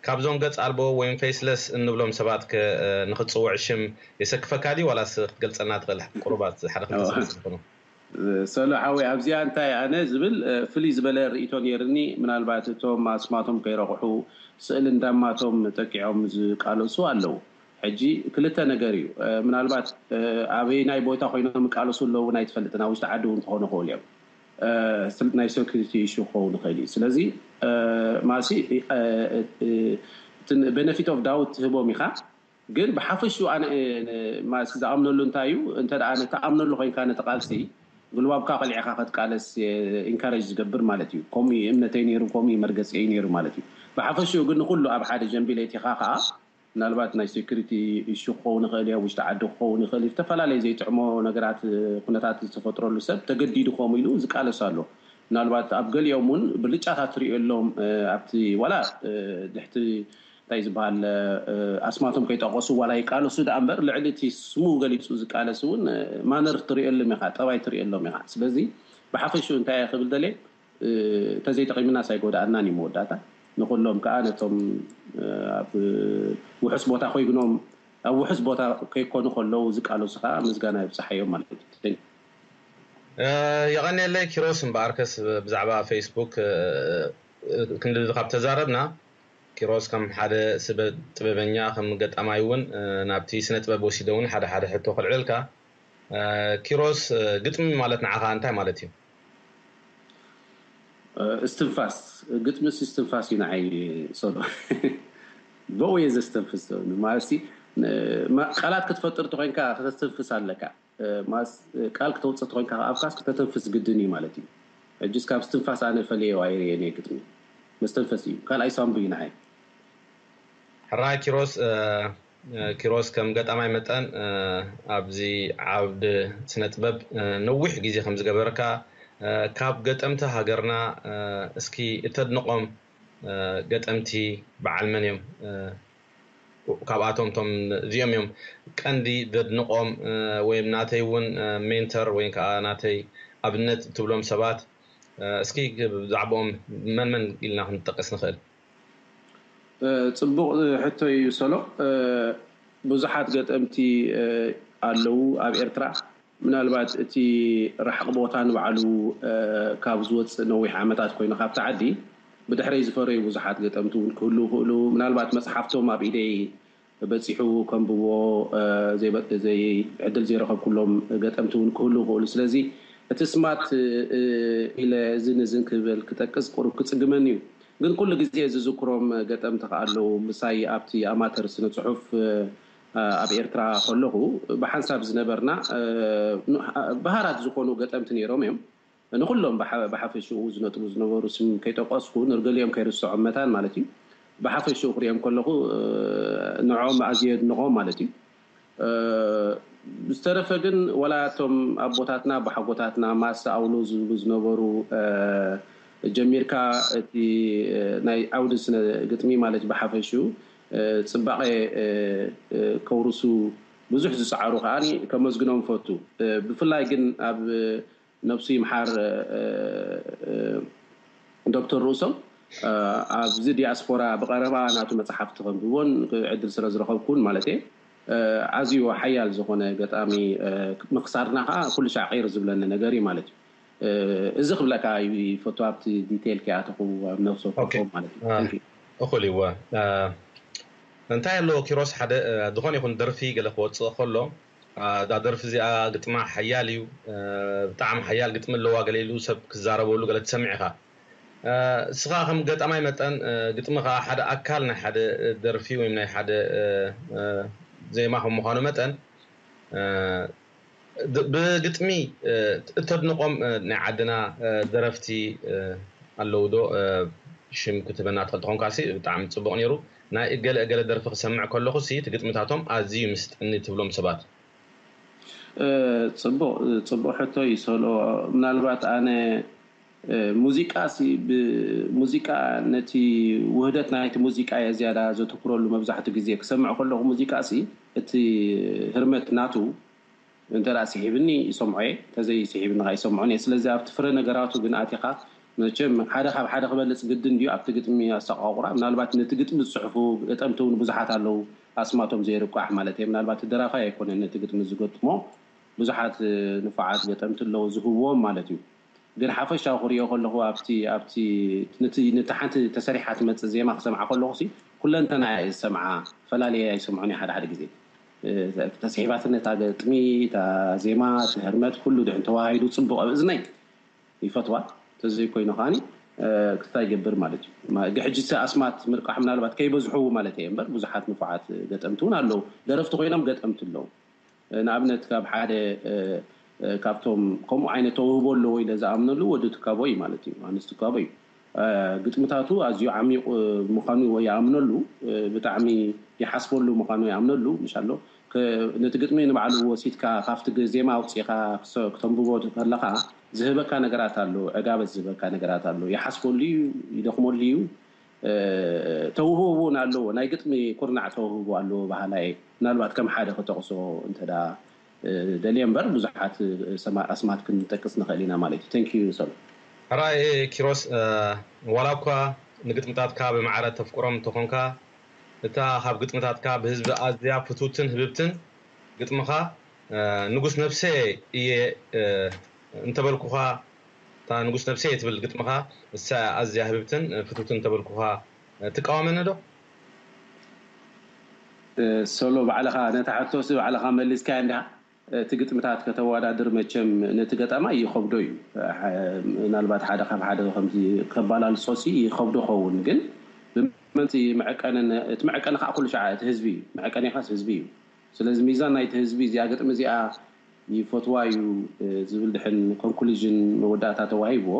ካብዞም ገጽ ኣልቦ ወይም ፌስለስ እንብሎም ሰባት ከ ንኽትፅውዕ ሽም የሰክፈካ ድዩ ዋላስ ክትገልፀልና ትኽእል ቁሩባት ሓደ ክልተ ሰባት ዝኾኑ? ሰሎ ሓወይ ኣብዚኣ እንታይ ኣነ ዝብል ፍልይ ዝበለ ርእይቶ ነይርኒ። ምናልባት እቶም ኣስማቶም ከይረቑሑ ስእሊ እንዳማቶም ጠቂዖም ዝቃለሱ ኣለዉ። ሕጂ ክልተ ነገር እዩ። ምናልባት ኣበይ ናይ ቦታ ኮይኖም ይቃለሱ ኣለዉ እውን ኣይትፈልጥን። ኣብ ውሽጢ ዓዲ እውን ክኾኑ ይኽእሉ እዮም። ናይ ሴኩሪቲ ኢሹ ክኸውን ይኽእል እዩ። ስለዚ ማሲ benefit of doubt ትህቦም ኢኻ። ግን ብሓፈሽኡ ኣነ ማሲ ዝኣምነሉ እንታይ እዩ እንተ ትኣምነሉ ኮይንካ ነቲ ቃልሲ ግልባብካ ቀሊዕኻ ክትቃለስ ኢንካሬጅ ዝገብር ማለት እዩ። ከምኡ እምነተይ ነይሩ፣ ከምኡ መርገፂ ነይሩ ማለት እዩ። ብሓፈሽኡ ግን ንኩሉ ኣብ ሓደ ጀንቢል እቲኻ ከዓ ምናልባት ናይ ሴኩሪቲ ኢሹ ክኸውን ይኽእል እያ፣ ውሽጢ ዓዲ ክኸውን ይኽእል እዩ። ዝተፈላለዩ ዘይጥዕሞ ነገራት ኩነታት ዝተፈጥረሉ ሰብ ተገዲዱ ከምኡ ኢሉ ዝቃለስ ኣሎ። ምናልባት ኣብ ገሊኦም እውን ብልጫታት ትሪኦ የሎም ኣብቲ ዋላ ድሕቲ እንታይ ዝበሃል ኣስማቶም ከይጠቀሱ ዋላ ይቃለሱ ደኣ እምበር ልዕሊ እቲ ስሙ ገሊፁ ዝቃለስ እውን ማነር ትሪኦ የሎም ኢኻ፣ ጠባይ ትሪኦ የሎም ኢኻ። ስለዚ ብሓፈሽኡ እንታይ እየ ክብል ደልየ እንተዘይጠቂምናስ ኣይጎድኣናን እዩ መወዳእታ። ንኩሎም ከዓ ነቶም ኣብ ውሑስ ቦታ ኮይኖም ኣብ ውሑስ ቦታ ከይኮኑ ከለዉ ዝቃለሱ ከዓ ምስጋና ይብፅሓዮም ማለት እዩ። የቐንየለይ ኪሮስ። እምበኣርከስ ብዛዕባ ፌስቡክ ክንዲ ካብ ተዛረብና ኪሮስ ከም ሓደ ስበ ጥበበኛ ከም ገጣማይ እውን ናብቲ ስነ ጥበብ ወሲደ እውን ሓደ ሓደ ሕቶ ከልዕለልካ። ኪሮስ ግጥሚ ማለት ንዓኻ እንታይ ማለት እዩ? እስትንፋስ። ግጥምስ እስትንፋስ እዩ ንዓይ ሶሎ። ብኡ እየ ዘስተንፍስ። ማለት ቃላት ክትፈጥር ተኮይንካ ከተስተንፍስ ኣለካ። ቃል ክተውፅእ ተኮይንካ ኣፍካስ ከተተንፍስ ግድን እዩ ማለት እዩ። ሕጅስ ካብ ስትንፋስ ኣነ ፈለየው ኣይርእየን እየ ግጥሚ። መስተንፈስ እዩ። ካልኣይ ሳምቡ እዩ ንዓይ። ሕራይ ኪሮስ፣ ኪሮስ ከም ገጣማይ መጠን ኣብዚ ዓውዲ ስነ ጥበብ ነዊሕ ግዜ ከም ዝገበርካ፣ ካብ ገጠምቲ ሃገርና እስኪ እተድንቖም ገጠምቲ በዓል መን እዮም? ካብኣቶም እቶም እዚኦም እዮም ቀንዲ ዘድንቖም፣ ወይም ናተይ እውን ሜንተር ወይ ከዓ ናተይ ኣብነት ትብሎም ሰባት። እስኪ ብዛዕባኦም መን መን ኢልና ክንጠቅስ ንኽእል? ፅቡቕ ሕቶ እዩ ሶሎ። ብዙሓት ገጠምቲ ኣለዉ ኣብ ኤርትራ። ምናልባት እቲ ራሕቕ ቦታ ንባዕሉ ካብ ዝወፅእ ነዊሕ ዓመታት ኮይኑ ካብቲ ዓዲ ብድሕረይ ዝፈረዩ ብዙሓት ገጠምቲ እውን ክህሉ ይኽእሉ። ምናልባት መፅሓፍቶም ኣብ ኢደይ በፂሑ ከንብቦ ዕድል ዘይረኸብኩሎም ገጠምቲ እውን ክህሉ ይኽእሉ። ስለዚ እቲ ስማት ኢለ እዝን እዝን ክብል ክጠቅስ ቁሩብ ክፅግመኒ እዩ። ግን ኩሉ ግዜ ዝዝክሮም ገጠምቲ ከኣ ኣለዉ። ምሳይ ኣብቲ ኣማተር ስነ ፅሑፍ ኣብ ኤርትራ ከለኹ ብሓንሳብ ዝነበርና ብሃራት ዝኾኑ ገጠምቲ ነይሮም እዮም። ንኩሎም ብሓፈሽኡ ዝነጥቡ ዝነበሩ ስም ከይጠቀስኩ ንርገሊኦም ከይርስዖም መታን ማለት እዩ። ብሓፈሽኡ ክሪኦም ከለኹ ንዕኦም ኣዝየ የድንቖም ማለት እዩ። ዝተረፈ ግን ወላ እቶም ኣቦታትና ኣቦሓጎታትና ማስ ኣውሎ ዝብሉ ዝነበሩ ጀሚርካ እቲ ናይ ዓውዲ ስነ ግጥሚ ማለት ብሓፈሽኡ ፅባቐ ከውርሱ ብዙሕ ዝፀዓሩ ከዓኒ ከመስግኖም ፈቱ። ብፍላይ ግን ኣብ ነብሱ ይምሓር ዶክተር ርእሶም ኣብዚ ዲያስፖራ ብቐረባ ናቱ መፅሓፍቲ ከንብቦን ዕድል ስለ ዝረኸብኩን ማለት እየ። ኣዝዩ ሓያል ዝኾነ ገጣሚ ምኽሳርና ከዓ ኩሉ ሻዕ ቅር ዝብለኒ ነገር እዩ ማለት እዩ። እዚ ክብለካ ይፈቱ ኣብቲ ዲቴል ከይኣተኹ ኣብ ነብሲ ወከፎም ማለት እዩ። እኹል ይወ እንታይ ኣለዎ ኪሮስ ሓደ ዝኾነ ይኹን ደርፊ ገለ ክወፅእ ከሎ እዛ ደርፊ እዚኣ ግጥማ ሓያል እዩ፣ ብጣዕሚ ሓያል ግጥሚ ኣለዋ ገለ ኢሉ ሰብ ክዛረበሉ ገለ ትሰምዕ ኢኻ። እስኻ ከም ገጣማይ መጠን ግጥሚ ከዓ ሓደ ኣካል ናይ ሓደ ደርፊ ወይ ናይ ሓደ ዜማ ከም ምዃኑ መጠን ብግጥሚ እተድንቖም ናይ ዓድና ደረፍቲ ኣለዉ ዶ? ሽም ክትበና ትኽእል ተኾንካ ሲ ብጣዕሚ ፅቡቕ ነይሩ። ናይ እገለ እገለ ደርፊ ክሰምዕ ከለኹ ሲ እቲ ግጥምታቶም ኣዝዩ ምስጥኒ ትብሎም ሰባት ፅቡቕ ፅቡቕ ሕቶ እዩ ሶሎ። ምናልባት ኣነ ሙዚቃ ሲ ብሙዚቃ ነቲ ውህደት ናይቲ ሙዚቃ እየ ዝያዳ ዘተኩረሉ። መብዛሕትኡ ግዜ ክሰምዕ ከለኹ ሙዚቃ ሲ እቲ ህርመት ናቱ እንተ ስሒብኒ ይሰምዖ እየ፣ እንተዘይስሒብኒ ከዓ ይሰምዖን እየ። ስለዚ ኣብቲ ፍረ ነገራቱ ግን ኣቲኻ መቸም ሓደ ካብ ሓደ ክበልፅ ግድን ድዩ ኣብቲ ግጥሚ ኣሰቃቑራ? ምናልባት ነቲ ግጥሚ ዝፅሕፉ ገጠምቲ እውን ብዙሓት ኣለዉ፣ ኣስማቶም ዘይርቋሕ ማለት እየ። ምናልባት ደራፋይ ኣይኮነን ነቲ ግጥሚ ዝገጥሞ፣ ብዙሓት ንፉዓት ገጠምቲ ኣለዉ ዝህብዎም ማለት እዩ። ግን ሓፈሻዊ ክሪኦ ከለኹ ኣብቲ ኣብቲ ነቲ ነቲ ሓንቲ ተሰሪሓ ትመፅእ ዜማ ክሰምዓ ከለኹ ሲ ኩለንተና እየ ዝሰምዓ፣ ፈላልየ ኣይሰምዖን እየ ሓደ ሓደ ግዜ። ተስሒባትኒ እታ ገጥሚ፣ እታ ዜማ፣ እቲ ህርመት ኩሉ ድሕን ተዋሃሂዱ ፅቡቕ ኣብ እዝነይ ይፈትዋ። ተዘይኮይኑ ከዓኒ ክስታይ ይገብር ማለት እዩ። ሕጂ ኣስማት ምርቃሕ ምናልባት ከይበዝሑ ማለት እየ እምበር ብዙሓት ንፉዓት ገጠምቲ እውን ኣለዉ። ደረፍቲ ኮይኖም ገጠምቲ ኣለዉ። ንኣብነት ካብ ሓደ ካብቶም ከምኡ ዓይነት ተውህቦ ኣለዎ ኢለ ዝኣምነሉ ወዲ ትካቦ እዩ ማለት እዩ። ዮሃንስ ትካቦ እዩ። ግጥምታቱ ኣዝዩ ዓሚቕ ምዃኑ ይኣምነሉ፣ ብጣዕሚ ይሓስበሉ ምዃኑ ይኣምነሉ። ምሻሎ ነቲ ግጥሚ ንባዕሉ ወሲድካ ካብቲ ዜማ ኣውፂእካ ክተንብቦ ከለኻ ዝህበካ ነገራት ኣሎ፣ ዕጋበት ዝህበካ ነገራት ኣሎ። ይሓስበሉ እዩ፣ ይደኽመሉ እዩ። ተውህቦ እውን ኣለዎ፣ ናይ ግጥሚ ኩርናዕ ተውህቦ ኣለዎ በሃላይ። ምናልባት ከም ሓደ ክጠቕሶ እንተ ደልየ እምበር ብዙሓት ኣስማት ክንጠቅስ ንኽእል ኢና ማለት እዩ። Thank you ሶሎ። ሕራይ ኪሮስ፣ ዋላ እኳ ንግጥምታትካ ብማዕረ ተፍቅሮም እንተኾንካ፣ እታ ካብ ግጥምታትካ ብህዝቢ ኣዝያ ፍትውትን ህብብትን ግጥምኻ ንጉስ ነብሰ እየ እንተበልኩኻ፣ እታ ንጉስ ነብሰ እየ ትብል ግጥምኻ፣ እሳ ኣዝያ ህብብትን ፍትውትን እንተበልኩኻ ትቃወመኒ ዶ? ሶሎ ባዕልኻ ነታ ሕቶሲ ባዕልኻ መሊስካያ እንዲኻ። እቲ ግጥምታት ከተወዳድር መቸም ነቲ ገጣማይ ይኸብዶ እዩ። ምናልባት ሓደ ካብ ሓደ ከምዚ ከባላልጾሲ ይኸብዶ ኸውን፣ ግን መንቲ መዐቀንን፣ እቲ መዐቀኒ ከዓ ኩሉ ሸዓ እቲ ህዝቢ እዩ። መዐቀኒኻስ ህዝቢ እዩ። ስለዚ ሚዛን ናይቲ ህዝቢ እዚኣ ግጥሚ እዚኣ ይፈትዋ እዩ ዝብል ድሕን ኮንክሉዥን መወዳእታ ተዋሂብዎ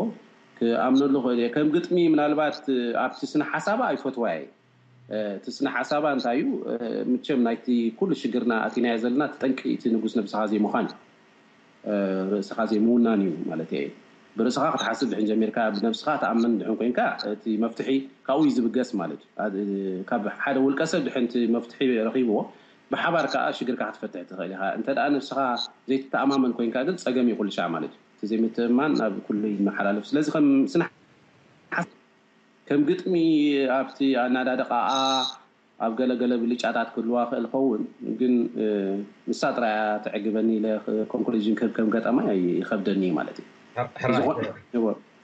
ክኣምነሉ ክእል እየ። ከም ግጥሚ ምናልባት ኣብቲ ስነ ሓሳባ ኣይፈትዋ እየ። እቲ ስነ ሓሳባ እንታይ እዩ? ምቸም ናይቲ ኩሉ ሽግርና ኣቲናዮ ዘለና እቲ ጠንቂ እቲ ንጉስ ነብስኻ ዘይምዃን፣ ርእስኻ ዘይምውናን እዩ ማለት እየ። ብርእስኻ ክትሓስብ ድሕን ጀሚርካ፣ ብነብስኻ ትኣምን ድሕን ኮንካ፣ እቲ መፍትሒ ካብኡ እዩ ዝብገስ ማለት እዩ። ካብ ሓደ ውልቀ ሰብ ድሕን እቲ መፍትሒ ረኺብዎ፣ ብሓባር ከዓ ሽግርካ ክትፈትሕ ትኽእል ኢኻ። እንተ ደኣ ነብስኻ ዘይትተኣማመን ኮንካ ግን ጸገም እዩ ኩሉ ሻዕ ማለት እዩ። እቲ ዘይምትእምማን ናብ ኩሉ ይመሓላለፍ። ስለዚ ከም ስነ ከም ግጥሚ ኣብቲ ኣናዳድቓኣ ኣብ ገለ ገለ ብልጫታት ክህልዋ ክእል ኸውን፣ ግን ንሳ ጥራይ እያ ተዕግበኒ ኢለ ኮንክሉዥን ክህብ ከም ገጣማይ ይኸብደኒ እዩ ማለት እዩ።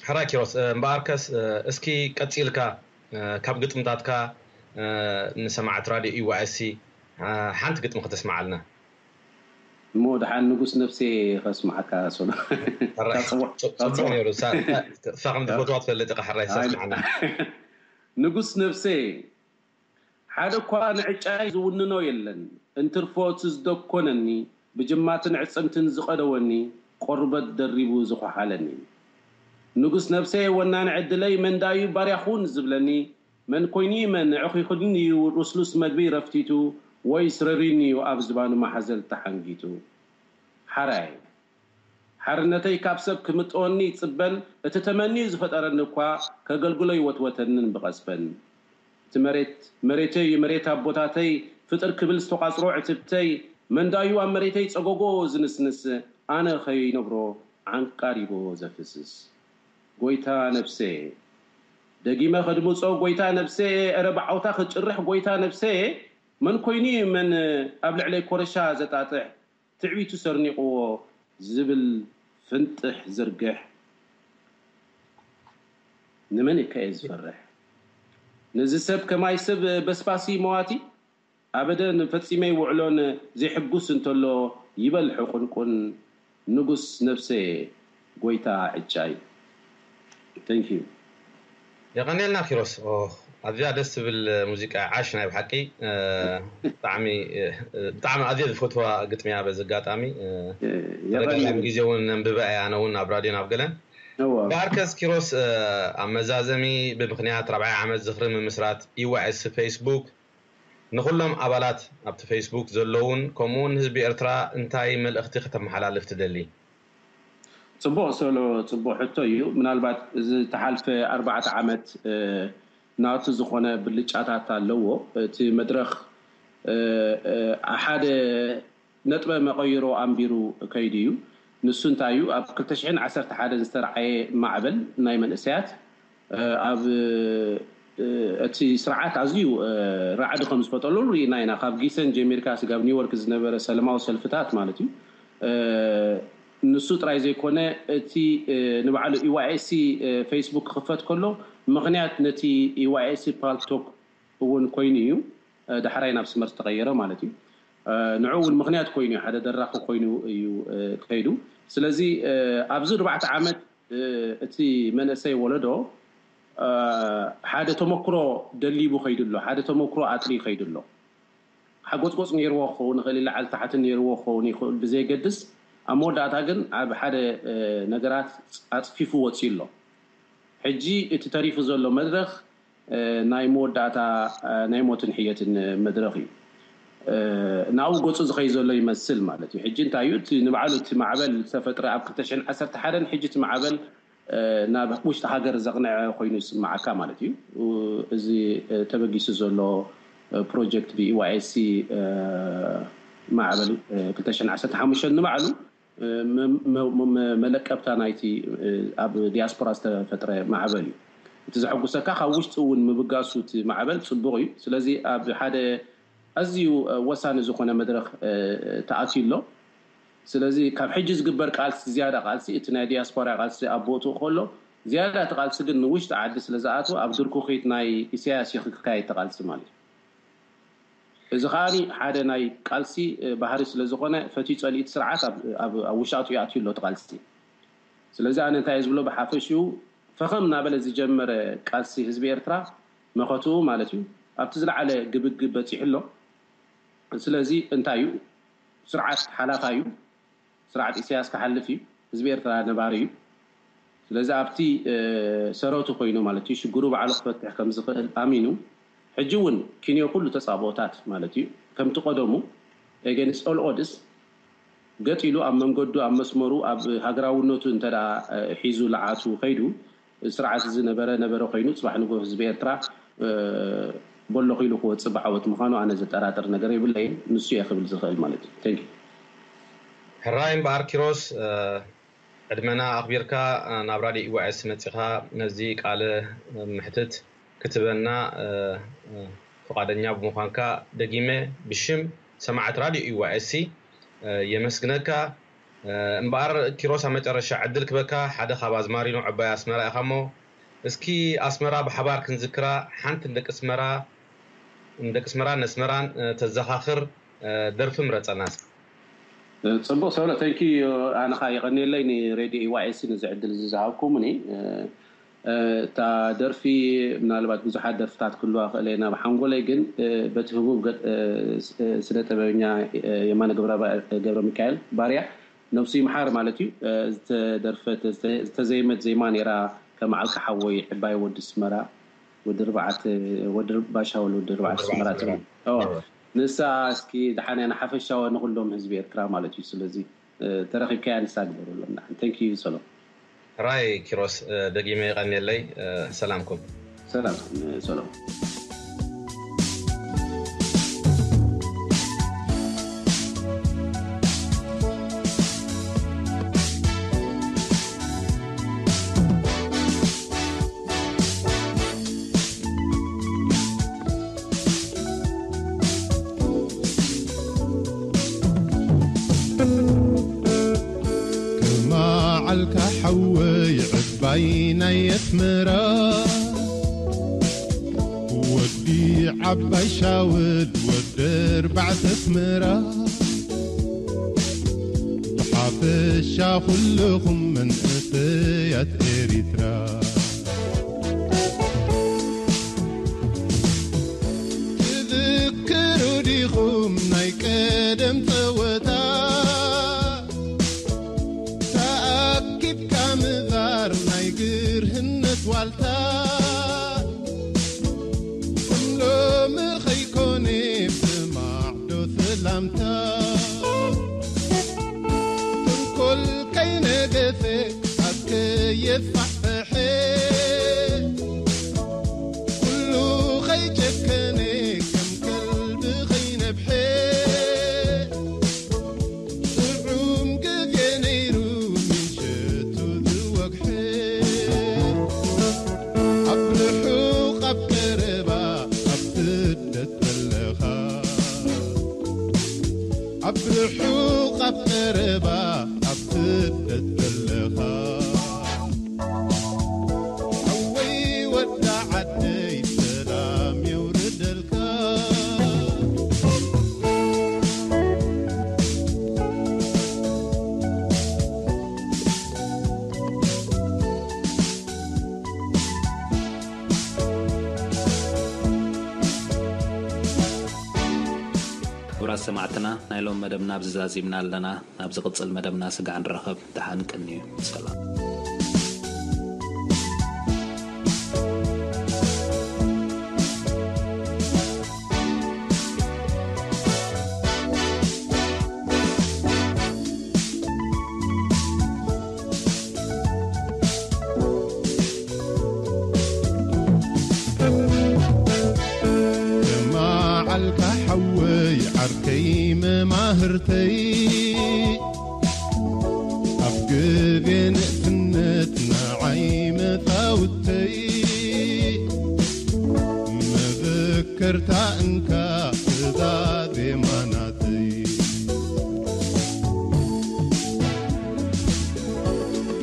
ሕራይ ኪሮስ፣ እምበኣርከስ እስኪ ቀጺልካ ካብ ግጥምታትካ ንሰማዕቲ ራድዮ ኢዋኤስሲ ሓንቲ ግጥሚ ከተስምዓልና። እሞ ደሓን ንጉስ ነፍሴ ከስምዓካ ሶሎ። ጽቡቕ ነይሩ። እሳ ከም ዝፈትዋ ትፈልጥ ኢኻ። ሕራይ እሳ ስምዓና። ንጉስ ነፍሴ ሓደ እኳ ንዕጫይ ዝውንኖ የለን፣ እንትርፎ እቲ ዝደኮነኒ፣ ብጅማትን ዕጽምትን ዝቐደወኒ፣ ቆርበት ደሪቡ ዝኳሓለኒ። ንጉስ ነፍሰየ ወናኒ ዕድለይ፣ መን ዳዩ ባርያ ኩን ዝብለኒ፣ መን ኮይኑዩ መን ኣዕኺኹኒዩ ሉስሉስ መግቢ ረፍቲቱ፣ ወይስ ረሪኒዩ ኣብ ዝባኑ ማሕዘል ተሓንጊጡ። ሓራይ ሓርነተይ ካብ ሰብ ክምጥወኒ ይጽበን፣ እቲ ተመንዩ ዝፈጠረኒ እኳ ከገልግሎ ይወትወተንን ብቐስበን። እቲ መሬት መሬተይ እዩ፣ መሬት ኣቦታተይ ፍጥር ክብል ዝተቋጽሮ ዕትብተይ፣ መንዳዩ ኣብ መሬተይ ጸጎጎ ዝንስንስ፣ ኣነ ከይነብሮ ዓንቃሪቦ ዘፍስስ። ጎይታ ነብሰየ ደጊመ ከድምጾ፣ ጎይታ ነብሰየ፣ እረ ብዓውታ ክጭርሕ፣ ጎይታ ነብሰየ፣ መን ኮይኑ እዩ መን ኣብ ልዕለይ ኮረሻ ዘጣጥሕ፣ ትዕቢቱ ሰርኒቕዎ ዝብል ፍንጥሕ ዝርግሕ። ንመን እከ እየ ዝፈርሕ? ነዚ ሰብ ከማይ ሰብ በስባሲ መዋቲ ኣበደን ፈጺመ ይውዕሎን ዘይሕጉስ እንተሎ ይበል ሕቁንቁን ንጉስ ነብሰ ጎይታ ዕጫይ። Thank you። የቐንየልና ኪሮስ። ኦ፣ ኣዝያ ደስ ትብል ሙዚቃ፣ ዓሽ ናይ ብሓቂ። እ፣ ብጣዕሚ እ፣ ብጣዕሚ ኣዝየ ዝፈትዋ ግጥሚ እያ። በዚ ኣጋጣሚ እ፣ ተደጋጋሚ ግዜ እውን ነንብባ እየ፣ ኣነ እውን ኣብ ራድዮን ኣብ ገለን። እወ። እምበኣርከስ ኪሮስ፣ እ፣ ኣብ መዛዘሚ ብምኽንያት ራብዓይ ዓመት ዝኽሪ ምምስራት ኢዋኤስ ፌስቡክ ንኹሎም ኣባላት ኣብቲ ፌስቡክ ዘለውን ከምኡውን ህዝቢ ኤርትራ እንታይ መልእኽቲ ከተመሓላልፍ ትደሊ? ጽቡቕ ሶሎ፣ ጽቡቕ ሕቶ እዩ። ምናልባት እዚ ተሓልፈ ኣርባዕተ ዓመት እ፣ ናቱ ዝኾነ ብልጫታት ኣለዎ። እቲ መድረኽ እ፣ እ፣ ሓደ ነጥበ መቐይሮ ኣንቢሩ ከይዱ እዩ። ንሱ እንታይ እዩ? ኣብ ክልተ ሽሕን ዓሰርተ ሓደን ዝተረዓየ ማዕበል ናይ መንእሰያት እ፣ ኣብ እ፣ እቲ ስርዓት ኣዝዩ እ፣ ራዕዲ ከም ዝፈጠረሉ ርኢና ኢና። ካብ ጊሰን ጀሚርካ ስጋብ ኒውዮርክ ዝነበረ ሰለማዊ ሰልፍታት ማለት እዩ። እ፣ ንሱ ጥራይ ዘይኮነ እቲ እ፣ ንባዕሉ ኢዋይኤስሲ እ፣ ፌስቡክ ክኽፈት ከሎ ምኽንያት ነቲ ኢዋይኤስሲ ፓልቶክ እውን ኮይኑ እዩ እ፣ ዳሕራይ ናብ ስመር ዝተቐየረ ማለት እዩ። እ፣ ንዕኡ እውን ምኽንያት ኮይኑ እዩ፣ ሓደ ደራኺ ኮይኑ እዩ እ፣ ከይዱ። ስለዚ እ፣ ኣብዚ ኣርባዕተ ዓመት እ፣ እቲ መንእሰይ ወለዶ እ፣ ሓደ ተመክሮ ደሊቡ ከይዱ ኣሎ፣ ሓደ ተመክሮ ኣጥርዩ ከይዱ ኣሎ። ሓጎጽጎጽ ነይርዎ ክኸውን ይኽእል፣ ላዕሊ ታሕቲ ነይርዎ ክኸውን ይኽእል ብዘየገድስ፣ ኣብ መወዳእታ ግን ኣብ ሓደ እ፣ ነገራት ኣጽፊፉ ወጺኡ ኣሎ። ሕጂ እቲ ተሪፉ ዘሎ መድረኽ እ፣ ናይ መወዳእታ እ፣ ናይ ሞትን ሕየትን መድረኽ እዩ። እ፣ ናብኡ ገጹ ዝኸይ ዘሎ ይመስል ማለት እዩ። ሕጂ እንታይ እዩ እቲ ንባዕሉ እቲ ማዕበል ዝተፈጥረ ኣብ ክልተ ሽሕን ዓሰርተ ሓደን ሕጂ እቲ ማዕበል እ፣ ናብ ውሽጢ ሃገር ዘቕንዐ ኮይኑ ይስምዓካ ማለት እዩ። እ፣ እዚ እ፣ ተበጊሱ ዘሎ እ፣ ፕሮጀክት ብኢዋይኤስሲ እ፣ ማዕበል እ፣ ክልተ ሽሕን ዓሰርተ ሓሙሽተን ንባዕሉ እ፣ መ- መ- መ- መለቀብታ ናይቲ እ፣ ኣብ ዲያስፖራ ዝተፈጥረ ማዕበል እዩ። እቲ ዘሐጉሰካ ካብ ውሽጢ እውን ምብጋሱ እቲ ማዕበል ጽቡቕ እዩ። ስለዚ ኣብ ሓደ ኣዝዩ እ፣ ወሳኒ ዝኾነ መድረኽ እ፣ ተኣትዩ ኣሎ። ስለዚ ካብ ሕጂ ዝግበር ቃልሲ ዝያዳ ቃልሲ እቲ ናይ ዲያስፖራ ቃልሲ ኣብ ቦትኡ ከሎ ዝያዳ እቲ ቃልሲ ግን ንውሽጢ ዓዲ ስለ ዝኣትወ ኣብ ድርኩኺት ናይ ኢሳያስ እዩ ክካየድ እቲ ቃልሲ ማለት እዩ። እዚ ከኣ ሓደ ናይ ቃልሲ ባህሪ ስለ ዝኾነ ፈትዩ ጸሊኡ እቲ ስርዓት ኣብ ውሻጡ ይኣትዩ ኣሎ እቲ ቃልሲ። ስለዚ ኣነ እንታይ እየ ዝብሎ ብሓፈሽኡ ፈኸም እናበለ ዝጀመረ ቃልሲ ህዝቢ ኤርትራ መኸትኡ ማለት እዩ ኣብቲ ዝለዓለ ግብግብ በፂሑ ኣሎ። ስለዚ እንታይ እዩ? ስርዓት ሓላፋ እዩ። ስርዓት ኢሳያስ ክሓልፍ እዩ። ህዝቢ ኤርትራ ነባሪ እዩ። ስለዚ ኣብቲ ሰረቱ ኮይኑ ማለት እዩ ሽግሩ ባዕሉ ክፈትሕ ከም ዝኽእል ኣሚኑ ሕጂ እውን ኪንዮ ኩሉ ተፃብኦታት ማለት እዩ ከምቲ ቀደሙ against all odds ገጢሉ ኣብ መንገዱ ኣብ መስመሩ ኣብ ሃገራውነቱ እንተ ሒዙ ለዓቱ ከይዱ ስርዓት እዚ ነበረ ነበረ ኮይኑ ፅባሕ ንጎ ህዝቢ ኤርትራ በሎኽ ኢሉ ክወፅእ ብዓወት ምዃኑ ኣነ ዘጠራጥር ነገር የብለይን። ንሱ እየ ክብል ዝኽእል ማለት እዩ። Thank you። ሕራይ እምበኣር ኪሮስ፣ ዕድመና ኣኽቢርካ ናብ ራድዮ ኢዋኤስ መጺኻ ነዚ ቃለ ምሕትት ክትበና ፍቓደኛ ብምዃንካ ደጊመ ብሽም ሰማዕት ራድዮ ኢዋኤስ የመስግነካ። እምበኣር ኪሮስ ኣብ መጨረሻ ዕድል ክበካ ሓደ ካብ ኣዝማሪኖ ዕባይ ኣስመራ ኢኻ እሞ እስኪ ኣስመራ ብሓባር ክንዝክራ ሓንቲ ንደቂ ኣስመራ ንደቂ ኣስመራን ነስመራን ተዘኻኽር ደርፊ ምረጸና እስኪ። ፅቡቅ ሰብለ፣ thank you። ኣነኻ የቐንየለይ ንሬድዮ ኢዋኤሲ ነዚ ዕድል እዚ ዝሃብኩምኒ። እታ ደርፊ ምናልባት ብዙሓት ደርፍታት ክህልዋ ክእል እየን ኣብ ሓንጎለይ፣ ግን በቲ ህቡብ ስነ ጥበበኛ የማነ ገብረ ሚካኤል ባርያ ነብሱ ይምሓር ማለት እዩ ዝተደርፈት ዝተዘየመት ዜማ ነይራ። ከመዓልካ ሓወይ ዕባይ ወዲ ስመራ ወዲ ርባዕተ ወዲ ባሻ ወዲ ርባዕተ ስመራ ትብል ንሳ እስኪ ደሓን እያ ንሓፈሻዊ ንኩሎም ህዝቢ ኤርትራ ማለት እዩ። ስለዚ ተረኺብካያ ንሳ ግበረሎም ደሓን። Thank you ሰሎም። ራይ ኪሮስ ደጊመ ይቐንየለይ። ሰላምኩም። ሰላም ሰሎም። ከመዓልካ ሓወይ ዕባይ ናይ ኣስመራ ወዲ ዓባይ ሻውል ወዲ ኣርባዕተ ኣስመራ ብሓፈሻ ኩልኹም መንእሰያት ኤሪትራ ትዝክሩ ዲኹም ናይ ቀደም ጸወታ ተኣኪብካ ምዛር ናይ ግርህነት ዋልታ ከም ሎሚ ከይኮነ ብማዕዶ ሰላምታ ተንኮል ከይነገሰ ኣከየፋሕፈሐ ኩሉ ከይጨከነ ከም ከልቢ ከይነብሐ ጥዑም ግዜ ነይሩ ምሸቱ ዝወግሐ ኣብ ርሑቕ ኣብ ቀረባ ኣብ ስደት ዘለኻ ኣብ ርሑቕ ኣብ ቀረባ ኣብ ስደት ዘለኻ ሓወይ ወዳ ዓደይ ሰላም የውርደልካ። ክቡራት ሰማዕትና ናይ ሎም መደብና ኣብዚ ዛዚምና ኣለና። ናብ ዝቕጽል መደብና ስጋዕ ንራኸብ። ደሓን ቅንዩ። ሰላም። መዓልካ ሓወይ ዓርከይ መማህርተይ ኣብ ግዜ ንእስነት ንዓይ መጻውተይ መዘከርታ እንካ እዛ ዜማ ናተይ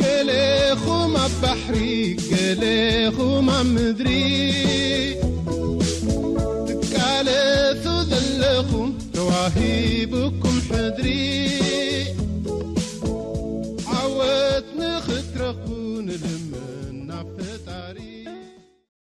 ገሌኹም ኣብ ባሕሪ ገሌኹም ኣብ ምድሪ ትቃለሱ ዘለኹም ተዋሂቡኩም ሕድሪ ዓወት ንኽትረኽቡ ንልምን ናብ